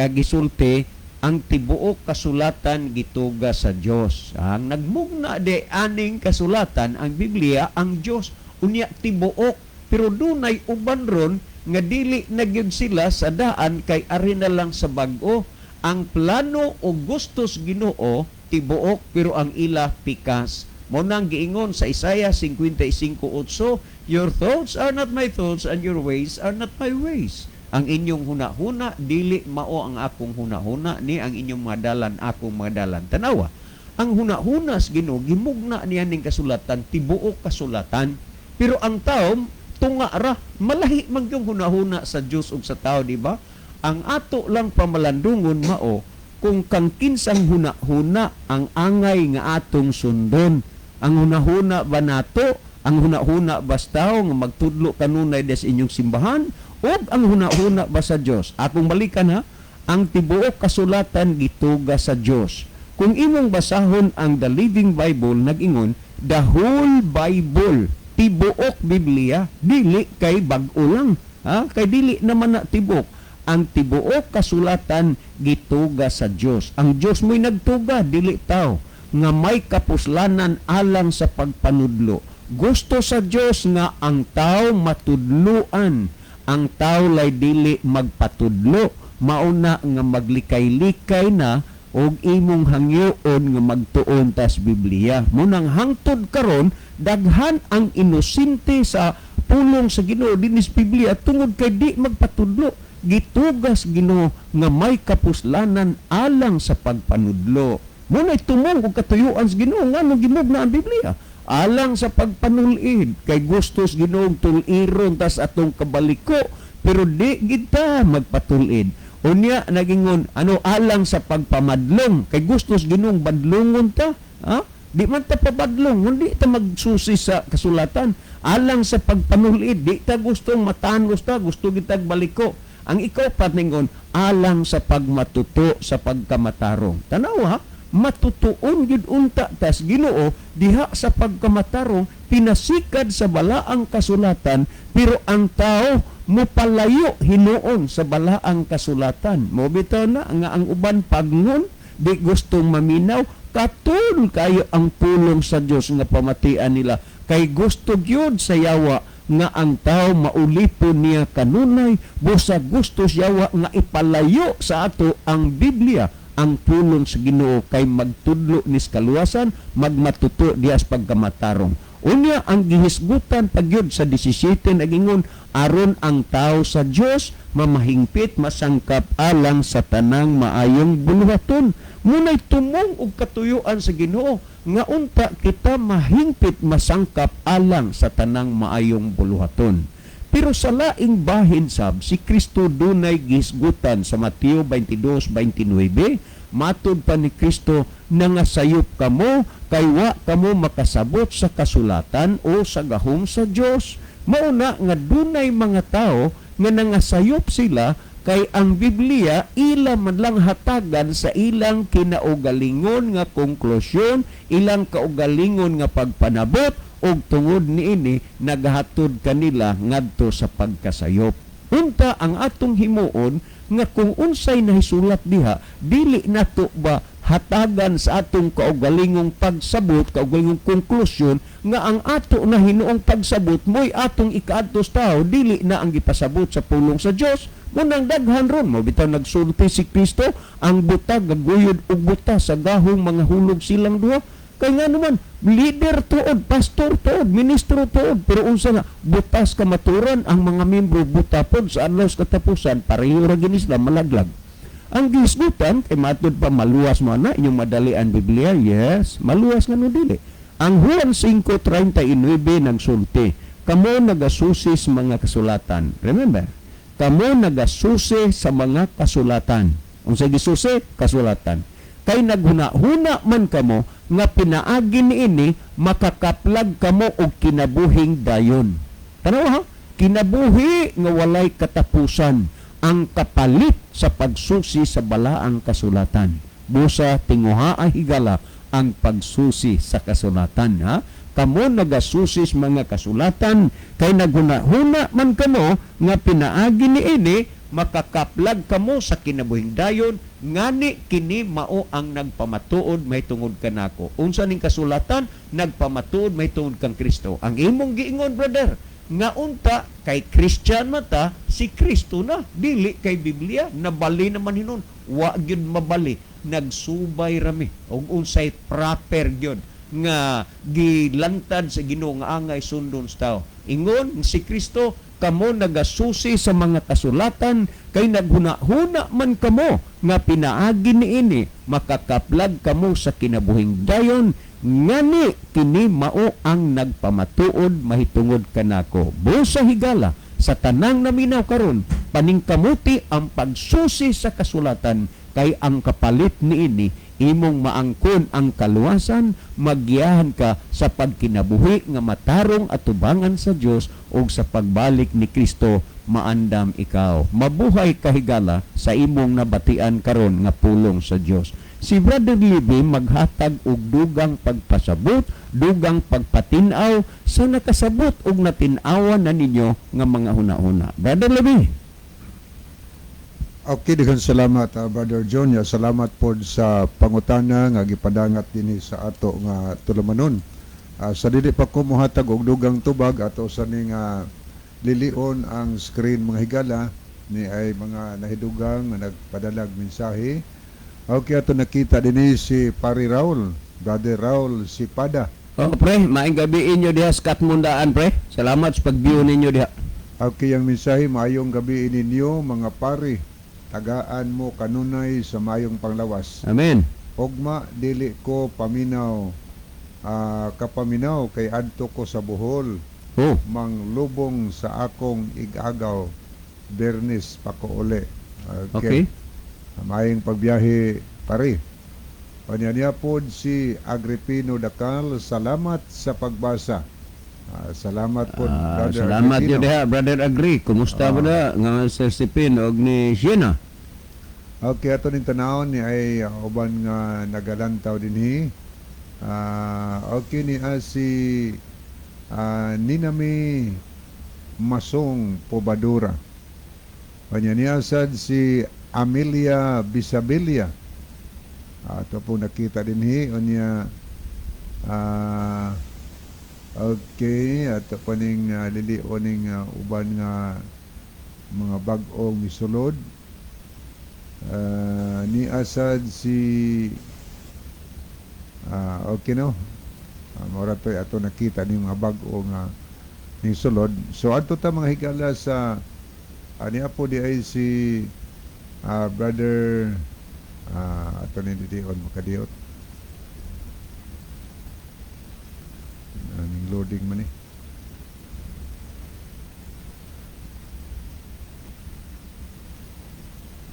gisulti ang tibuok kasulatan gituga sa Dios. Ang nagmugna de aning kasulatan ang Biblia ang Dios, unya tibuok, pero dunay uban ron nga dili na gyud sila sa daan kay ari na lang sa bag-o. Ang plano o gustos Ginoo tibuok, pero ang ila pikas. Mao nang giingon sa Isaiah 55:8, "Your thoughts are not my thoughts and your ways are not my ways." Ang inyong huna-huna dili mao ang akong huna-huna, ni ang inyong mga dalan akong mga dalan. Tanawa, ang huna-huna sa Ginoo gimugna niya ning kasulatan, tibuok kasulatan. Pero ang tao tunga ra, malahi man yung huna-huna sa Dios ug sa tao, di ba? Ang ato lang pamalandungon mao kung kang kinsang huna-huna ang angay nga atong sundon. Ang hunahuna ba nato? Ang hunahuna ba sa tao nga magtudlo kanunay des inyong simbahan? O ang hunahuna ba sa Dios? Akong balikan ha, ang tibuok kasulatan gituga sa Dios. Kung imong basahon ang The Living Bible, nag-ingon, the whole Bible, tibuok Biblia, dili kay bag-o lang. Ha? Kay dili naman na tibuok. Ang tibuok kasulatan gituga sa Dios. Ang Dios mo'y nagtuga, dili tao, nga may kapuslanan alang sa pagpanudlo. Gusto sa Dios nga ang tao matudluan, ang tao lay dili magpatudlo. Mauna nga maglikay-likay na og imong hangyoon nga magtuon tas Biblia. Munang hangtod karon daghan ang inosente sa pulong sa Ginoo dinis Biblia tungod kay di magpatudlo. Gitugas Ginoo nga may kapuslanan alang sa pagpanudlo. Muna'y tumong og katuyuan sa Ginoo nganong gimugna ang Biblia alang sa pagpanulid, kay gustos Ginoo tuliron tas atong kabaliko, pero di kita magpatulid. Unya nagingon ano, alang sa pagpamadlong, kay gustos Ginoo badlongon ta, ha? Di man ta pabadlong, hindi ta magsusi sa kasulatan. Alang sa pagpanulid, di ta gustong matanos ta, gusto gitag baliko. Ang ikaw paningon alang sa pagmatuto sa pagkamatarong. Tanaw ha, matutuon gyud unta tas Ginoo diha sa pagkamatarong pinasikad sa balaang kasulatan, pero ang tao mopalayo hinuon sa balaang kasulatan. Mo bitaw na nga ang uban pagngon, di gustong maminaw, katul kayo ang pulong sa Dios nga pamatian nila, kay gusto gyud sa yawa nga ang tao maulipon niya kanunay, busa gusto sa yawa nga ipalayo sa ato ang Biblia, ang pulong sa Ginoo, kay magtudlo nis kaluwasan, magmatuto dias pagkamatarong. Unya ang gihisgutan pagyud sa 17 nagingon aron ang tao sa Dios mamahingpit masangkap alang sa tanang maayong buluhaton. Munay tumong og katuyuan sa Ginoo nga unta kita mahingpit masangkap alang sa tanang maayong buluhaton. Pero sa laing bahin sab, si Kristo dunay gisgutan sa Mateo 22:29. Matud pa ni Kristo, "Nangasayop kamo kay wa kamo makasabot sa kasulatan o sa gahom sa Dios." Mauna nga dunay mga tao nga nangasayop sila kay ang Biblia ila man lang hatagan sa ilang kinaugalingon nga konklusyon, ilang kaugalingon nga pagpanabot, ug tungod niini nagahatod kanila ngadto sa pagkasayop. Unta ang atong himuon nga kung unsay nahisulat diha, dili nato ba hatagan sa atong kaugalingong pagsabot, kaugalingong konklusyon, nga ang ato na hinuong pagsabot mo'y atong ikaadto sa tao, dili na ang gipasabot sa pulong sa Dios. Munang daghan ron mo bitaw nagsulti si Kristo, ang buta gaguyod og buta sa gahong mga hulog silang duha. Kay nga naman, leader tuod, pastor tuod, ministro tuod, pero unsa na butas kamaturan ang mga membro buta pod sa adlaw sa katapusan, pareho ra gini sila malaglag. Ang gisgutan kay matud pa maluwas mo na inyong madalian Biblia, yes, maluwas nga no dili. Ang Juan 5:39 nagsulti, "Kamo nagasusi sa mga kasulatan." Remember, kamo nagasusi sa mga kasulatan. Unsa gisusi? Kasulatan. "Kay naghuna-huna man kamo nga pinaagi niini makakaplag kamo og kinabuhing dayon." Tanawa ha, kinabuhi nga walay katapusan ang kapalit sa pagsusi sa balaang kasulatan. Busa tinguha higala ang pagsusi sa kasulatan, ha. "Kamo nagasusi sa mga kasulatan kay naghuna-huna man kamo nga pinaagi niini makakaplag kamo sa kinabuhing dayon, ngani kini mao ang nagpamatuod mahitungod kanako." Unsa ning kasulatan nagpamatuod mahitungod kang Kristo? Ang imong giingon, brother, nga unta kay Christian mata si Kristo na dili kay Biblia nabali naman hinon. Wa gyud mabali, nagsubay rami og unsay proper gyud nga gilantad sa Ginoo nga angay sundon sa tao. Ingon si Kristo, "Kamo nagasusi sa mga kasulatan kay naghuna-huna man kamo nga pinaagi niini makakaplag kamo sa kinabuhing dayon, ngani kini mao ang nagpamatuod mahitungod kanako." Busa higala, sa tanang naminaw karon, paningkamuti ang pagsusi sa kasulatan kay ang kapalit niini imong maangkon ang kaluwasan, magiyahan ka sa pagkinabuhi nga matarong atubangan sa Dios, ug sa pagbalik ni Kristo maandam ikaw. Mabuhay ka, higala, sa imong nabatian karon nga pulong sa Dios. Si Brother Libby maghatag og dugang pagpasabot, dugang pagpatin-aw sa nakasabot og natin-awan na ninyo nga mga huna-huna. Brother Libby. Okay, daghang salamat, Brother John. Ya, salamat pod sa pangutana nga gipadangat dinhi sa ato nga tulumanon. Sa dili pa ko mohatag og dugang tubag, ato sa ning lilion ang screen, mga higala, ni ay mga nahidugang nga nagpadalag mensahe. Okay, ato nakita dinhi si Pari Raul, Brother Raul Sipada. Oh, pre, maayong gabi inyo diha sa Katmundaan, pre. Salamat sa pag-view ninyo diha. Okay, ang mensahe, "Maayong gabi ninyo mga pari. Tagaan mo kanunay sa mayong panglawas. Amen. Ugma dili ko paminaw, kapaminaw kay adto ko sa Bohol. Manglubong sa akong igagaw. Bernis pa ko uli." Okay. Maayong pagbiyahe, pare. Panya niya pod si Agripino Dakal, "Salamat sa pagbasa." Salamat pod, Brother Salamat Agripino. yun diha, Brother Agri. Kumusta ba na nga Sir Stephen og ni Sheena? Okay, ato ning tanawon ni ay uban nga nagalantaw dinhi. Okay ni si Ninami Masong Pobadura. Panya niya sad si Amelia Bisabilia. Ato po nakita dinhi unya, okay, ato pa ning lilion ning uban nga mga bag-ong misulod. Ni asad si okay no. Mora to'y ato nakita ni mga bag-o nga ning sulod. So adto ta, mga higala, sa niya po di ay si Brother Ato ni didion makadiot. Aning loading man eh.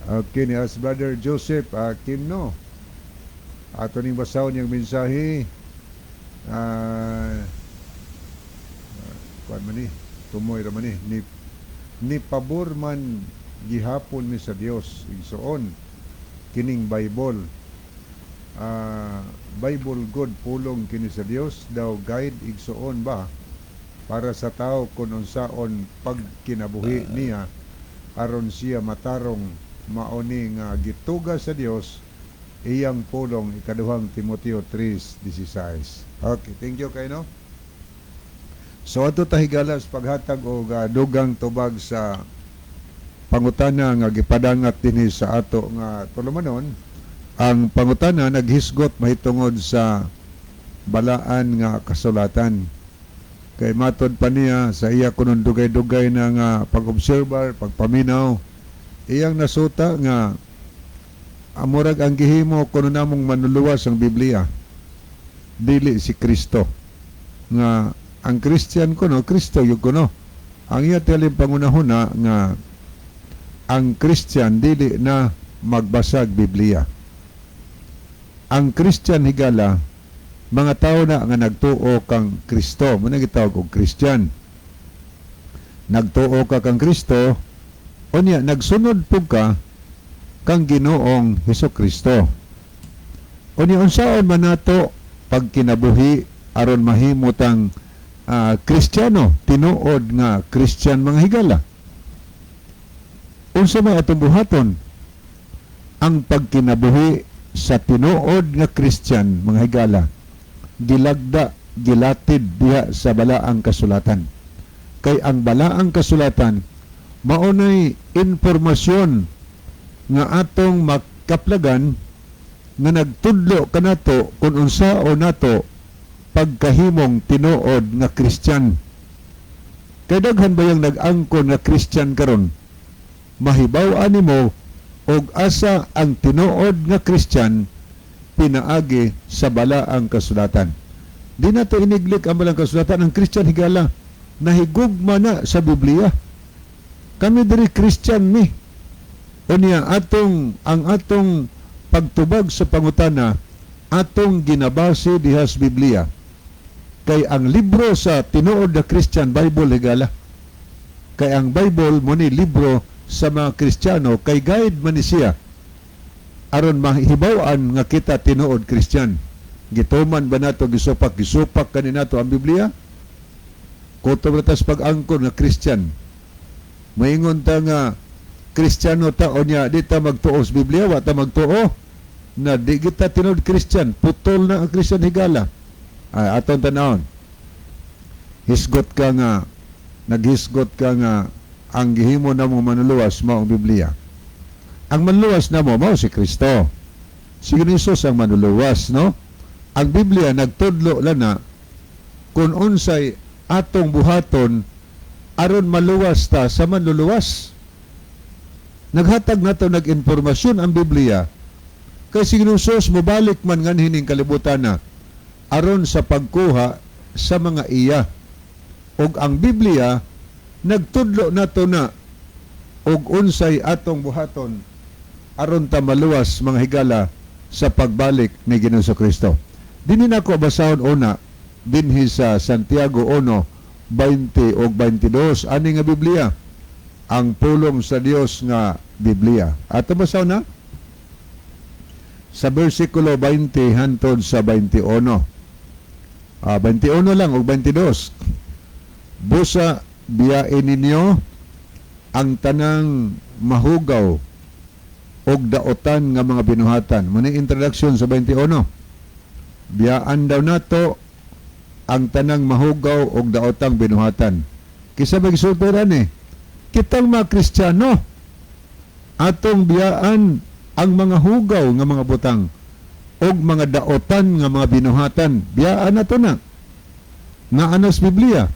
Okay, ni as Brother Joseph Kimno. Ato ning basahon niyang mensahe. Kuan man ni, tumoy ra man ni, ni pabor man gihapon mi sa Dios igsoon kining Bible. Bible good pulong kini sa Dios daw guide igsoon ba para sa tao kun unsaon pagkinabuhi niya aron siya matarong mauni nga gituga sa Dios iyang pulong, ikaduhang Timoteo 3:16. Okay, thank you kay no. So adto ta higala sa paghatag og dugang tubag sa pangutana nga gipadangat dinhi sa ato nga tulumanon. Ang pangutana naghisgot mahitungod sa balaan nga kasulatan. Kay matod pa niya sa iya kunon dugay-dugay na nga pag-obserbar, pagpaminaw, iyang nasuta nga amurag ang gihimo kuno namong manluluwas ang Biblia, dili si Kristo. Nga ang Christian kuno, Kristo yung kuno. Ang iya tiyaling pangunahuna nga ang Christian dili na magbasag Biblia. Ang Christian higala mga tao na nga nagtuo kang Kristo, mo na gitawag og Christian. Nagtuo ka kang Kristo, unya nagsunod pug ka kang Ginoong Hesukristo. Unya unsaon man nato pagkinabuhi aron mahimo tang Kristiyano, tinuod nga Christian mga higala? Unsa may atong buhaton? Ang pagkinabuhi sa tinuod nga Christian mga higala, gilagda, gilatid diha sa balaang kasulatan. Kay ang balaang kasulatan maunay impormasyon nga atong makaplagan nga nagtudlo kanato kung unsao nato pagkahimong tinuod nga Christian. Kay daghan ba yang nag-angkon nga Christian karon? Mahibaw-an nimo og asa ang tinuod nga Christian pinaagi sa balaang kasulatan. Di nato iniglik ang balaang kasulatan. Ang Christian higala nahigugma na sa Biblia. Kami diri Christian mi. Unya atong ang atong pagtubag sa pangutana atong ginabase diha sa Biblia. Kay ang libro sa tinuod na Christian, Bible higala. Kay ang Bible mo ni libro sa mga Kristiyano kay guide man ni siya aron mahibaw-an nga kita tinuod Christian. Gituman ba nato gisupak gisupak kani nato ang Biblia? Kutob na tas pag-angkon nga Christian. Maingon ta nga Kristiyano ta unya di ta magtuo sa Biblia, wa ta magtuo na di kita tinuod Christian, putol na ang Christian higala. Ay, aton tanawon. Hisgot ka nga, naghisgot ka nga ang gihimo na mong manluluwas mao ang Biblia. Ang manluluwas na mo mao si Kristo. Si Jesus ang manluluwas, no? Ang Biblia nagtudlo lang na kung unsay atong buhaton aron maluwas ta sa manluluwas. Naghatag nato nag-impormasyon ang Biblia kay si Jesus mobalik man nganhi ning kalibutan na aron sa pagkuha sa mga iya. Og ang Biblia nagtudlo nato na og unsay atong buhaton aron ta maluwas mga higala sa pagbalik ni Ginoong Kristo. Dinhi nako basahon una dinhi sa Santiago 1:20 og 22 ani nga Biblia, ang pulong sa Dios nga Biblia. Ato basahon na sa bersikulo 20 hantod sa 21. 21 lang og 22. Busa biyain ninyo ang tanang mahugaw og daotan nga mga binuhatan. Muna introduction sa 21. Biyaan daw nato ang tanang mahugaw og daotang binuhatan. Kisa magsultiran eh. Kitang mga Kristiyano, atong biyaan ang mga hugaw nga mga butang og mga daotan nga mga binuhatan. Biyaan nato na. Nga anas Biblia.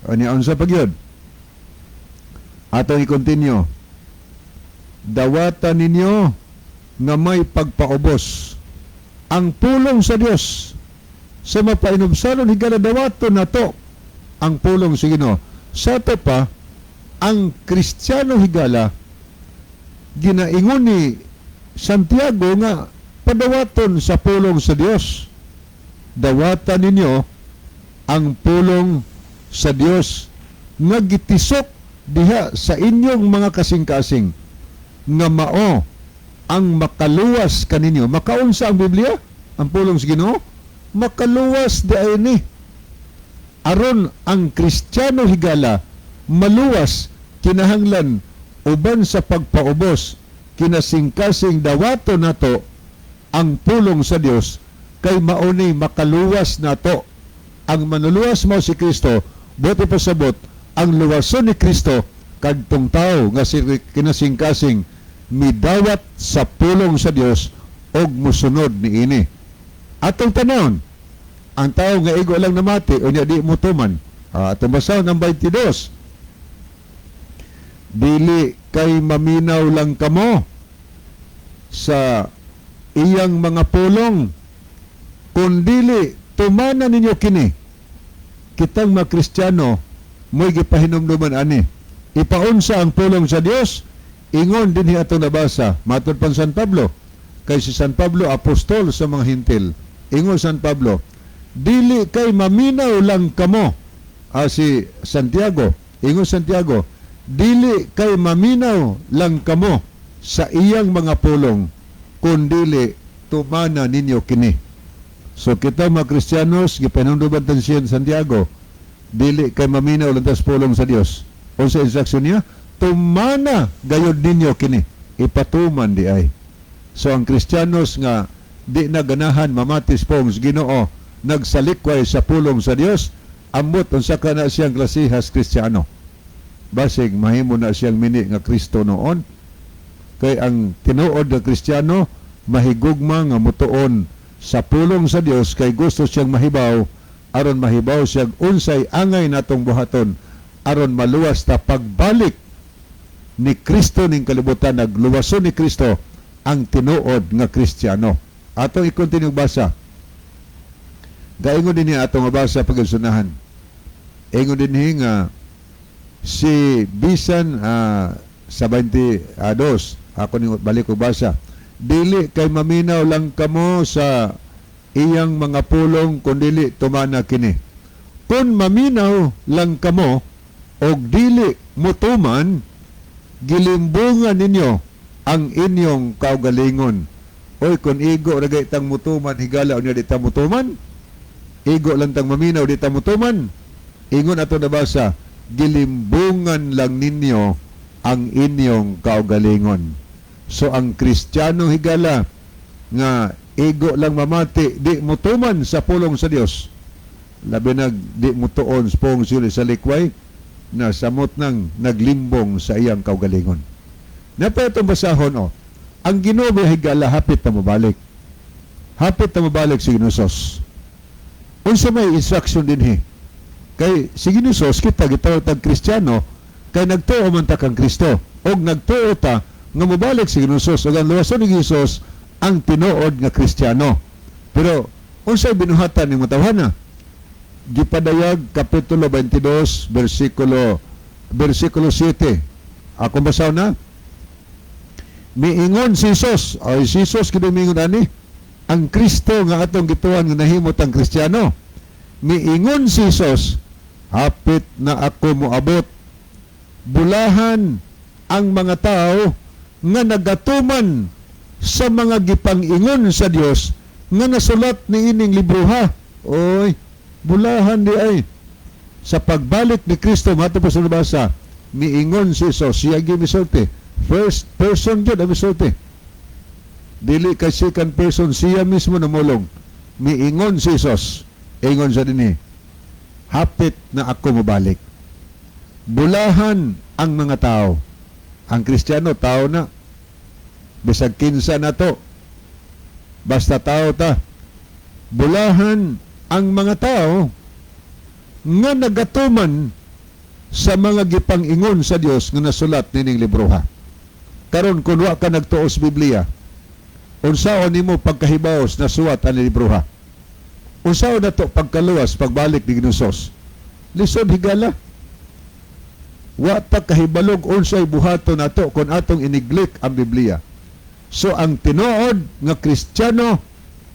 Ani unsa pagyud? Atong i-continue. Dawatan ninyo nga may pagpaubos. Ang pulong sa Dios sa mapainubsanon, higala, dawaton nato ang pulong sa Ginoo. Sa ato pa, ang Kristiyano, higala, ginaingon ni Santiago nga padawaton sa pulong sa Dios. Dawatan ninyo ang pulong sa Dios nga gitisok diha sa inyong mga kasing-kasing nga mao ang makaluwas kaninyo. Makaunsa ang Biblia? Ang pulong sa Ginoo? Makaluwas diay ni. Aron ang Kristiyano, higala, maluwas, kinahanglan uban sa pagpaubos, kinasingkasing dawato nato ang pulong sa Dios kay mauni makaluwas nato. Ang manuluwas mao si Kristo. Buot ipasabot, ang luwason ni Kristo kadtong tao nga si kinasingkasing midawat sa pulong sa Dios og musunod niini. Atong tanawon ang tao nga igo lang namati unya di mo tuman. Atong basahon ang 22. Dili kay maminaw lang kamo sa iyang mga pulong, kundili tumana ninyo kini. Kitang mga Kristiyano mo'y gipahinumduman ani. Ipaunsa ang pulong sa Dios? Ingon dinhi atong nabasa, matod pan San Pablo, kay si San Pablo apostol sa mga Hintil. Ingon San Pablo, dili kay maminaw lang kamo. Si Santiago, ingon Santiago, dili kay maminaw lang kamo sa iyang mga pulong, kundili tumana ninyo kini. So kita mga Kristiyanos, gipanunduban tan siya Santiago, dili kay maminaw lang tas pulong sa Dios. Unsa instruction niya? Tumana gayod ninyo kini. Ipatuman di ay. So ang Kristiyanos nga di na ganahan mamatis pong sa Ginoo, nagsalikway sa pulong sa Dios, ambot unsa ka na siyang klasihas Kristiyano. Basig mahimo na siyang mini nga Kristo noon. Kay ang tinuod nga Kristiyano mahigugma nga mutuon sa pulong sa Dios kay gusto siyang mahibaw, aron mahibaw siya unsay angay natong buhaton aron maluwas ta pagbalik ni Kristo ning kalibutan. Nagluwason ni Kristo ang tinuod nga Kristiyano. Atong i-continue basa. Gaingon din niya atong basa pagsunahan. Ingon din nga si bisan sa 22, ako ning balik ko basa. Dili kay maminaw lang kamo sa iyang mga pulong, kundili tumana kini. Kung maminaw lang kamo og dili mutuman, gilimbungan ninyo ang inyong kaugalingon. Oy, kung igo ra gay tang mutuman, higala, unya di ta mutuman. Igo lang tang maminaw, di ta mutuman. Ingon ato nabasa, gilimbungan lang ninyo ang inyong kaugalingon. So ang Kristiyano, higala, nga igo lang mamati, di mutuman sa pulong sa Dios, labi nag di mutuon sa pulong sila sa likway, na samot nang naglimbong sa iyang kaugalingon. Napa itong basahon, oh. Ang Ginoo, higala, hapit na mabalik. Hapit na mabalik si Ginoo. Unsa may instruction dinhi? Kay si Ginoo, kita gitawag tag Kristiyano kay nagtuo man ta kang Kristo og nagtuo ta nga mobalik si Ginoo ug ang luwason ni Jesus ang tinuod nga Kristiyano. Pero unsay binuhatan ning matawhana? Gipadayag kapitulo 22 versikulo 7. Ako basaw na. Miingon si Jesus, ay si Jesus kini miingon ani, ang Kristo nga atong gituan nga nahimot ang Kristiyano. Miingon si Jesus, "Hapit na ako moabot. Bulahan ang mga tao nga nagatuman sa mga gipang-ingon sa Dios nga nasulat ni ining libroha." Oy, bulahan di ay. Sa pagbalik ni Kristo, mato pa sa nabasa, miingon si Jesus, siya gyud misulti. First person gyud ang misulti. Dili kay second person, siya mismo namulong. Miingon si Jesus, ingon sa dinhi, "Hapit na ako mobalik. Bulahan ang mga tao." Ang Kristiyano, tao na. Bisag kinsa na to. Basta tao ta. Bulahan ang mga tao nga nagatuman sa mga gipang-ingon sa Dios nga nasulat nining libroha. Karon, kun wa ka nagtuo sa Biblia, Unsaon nimo pagkahibaw nasuwat ang libroha? Unsaon nato pagkaluwas pagbalik ni Ginoong Hesus? Lisod, higala. Wa ta kahibalog unsay buhaton nato kung atong i-neglect ang Biblia. So ang tinuod nga Kristiyano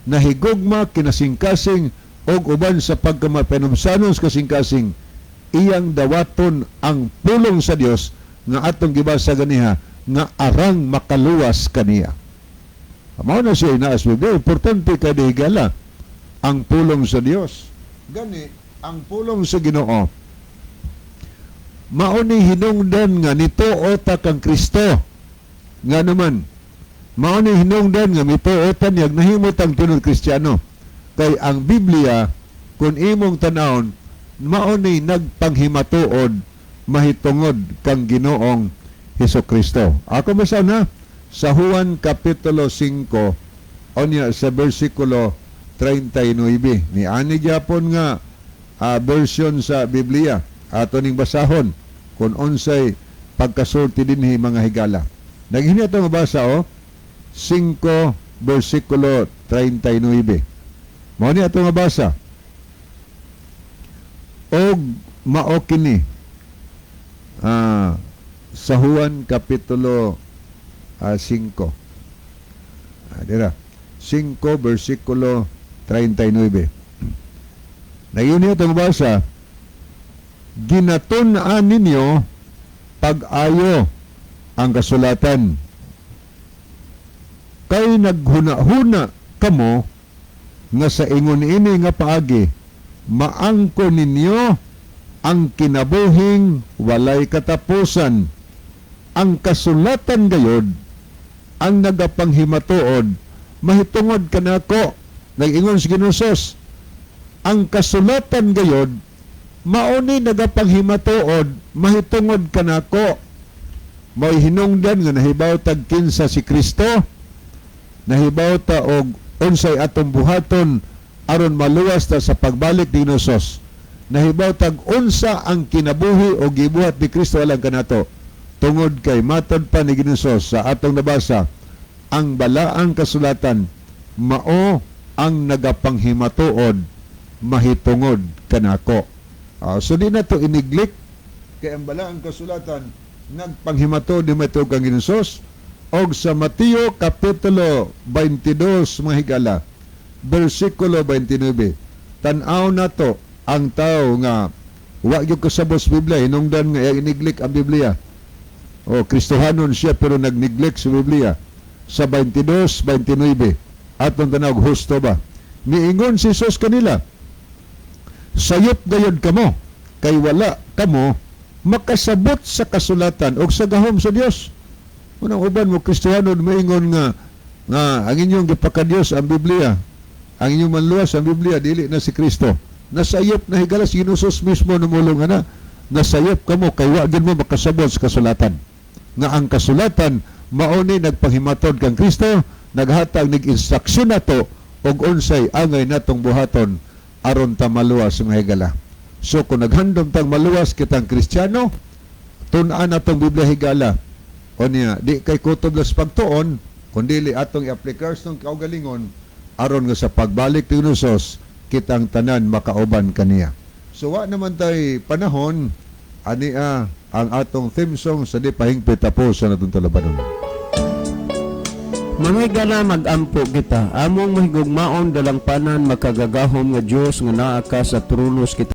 nahigugma kinasingkasing og uban sa pagkamapanumsanon sa kasingkasing, iyang dawaton ang pulong sa Dios nga atong gibasa ganiha nga arang makaluwas kaniya. Mao na siya inaas Biblia. Importante kay higala ang pulong sa Dios. Gani ang pulong sa Ginoo mao ni hinungdan nga nituo ta kang Kristo. Nga naman mao ni hinungdan nga mituo ta niya, nahimo tang tinuod Kristiyano, kay ang Biblia, kung imong tanawon, mao ni nagpanghimatuod mahitungod kang Ginoong Hesus Kristo. Ako basa na sa Juan Kapitulo 5 onya sa versikulo 39 ni ani gyapon nga version sa Biblia ato ning basahon kung unsay pagkasulti dinhi, mga higala. Naghini ato mabasa o 5 versikulo 39. Mao ni ato mabasa. Og mao kini sa Juan Kapitulo 5. Dira. 5 versikulo 39. Naghini ato mabasa, "Ginatun-an ninyo pag-ayo ang kasulatan kay naghuna-huna kamo nga sa ingon ini nga paagi maangko ninyo ang kinabuhing walay katapusan. Ang kasulatan gayod ang nagapanghimatuod mahitungod kanako." Nag-ingon si Ginoong Hesus, ang kasulatan gayod mao ni nagapanghimatuod mahitungod kanako. Mo'y hinungdan nga nahibaw tag kinsa si Kristo, nahibaw ta og unsay atong buhaton aron maluwas ta sa pagbalik ni Hesus. Nahibaw tag unsa ang kinabuhi o gibuhat ni Kristo alang kanato. Tungod kay matod pa ni Ginoong sa atong nabasa, ang balaang kasulatan mao ang nagapanghimatuod mahitungod kanako. So di na to i-neglect kay ang balaang kasulatan nagpanghimatod ni mahitungod kang Ginoong. Og sa Mateo Kapitulo 22, mga higala, versikulo 29, tan-aw nato ang tao nga wa gyud kasabot sa Biblia, hinungdan nga iyang i-neglect ang Biblia. O Kristohanon siya pero nag-neglect sa Biblia. Sa 22:29, atong tanaw, husto ba? Niingon si Jesus kanila, "Sayop gayod kamo kay wala kamo makasabot sa kasulatan o sa gahom sa Dios." Unang uban mo Kristohanon, maingon nga nga ang inyong gipakadiyos ang Biblia, ang inyong manluwas ang Biblia, dili na si Kristo. Nasayop na, higala. Si Hesus mismo numulong ana, "Nasayop kamo kay wa gyud mo makasabot sa kasulatan," nga ang kasulatan mao ni nagpanghimatod kang Kristo, naghatag nig instruksyon nato og unsay angay natong buhaton aron ta maluwas, mga higala. So kung naghandom tang maluwas kitang Kristiyano, tun-an natong Biblia, higala. O niya, di kay kutob lang sa pagtuon, kundi atong i-aplikar sa kaugalingon aron nga sa pagbalik ni Hesus kitang tanan makauban kaniya. So wa naman tay panahon ania ang atong theme song sa di pahingpit tapos sa natong tulabanon. Mga higala, mag-ampo kita. Among mahigugmaon, dalangpanan, makagagahom nga Dios nga naa ka sa trono sa.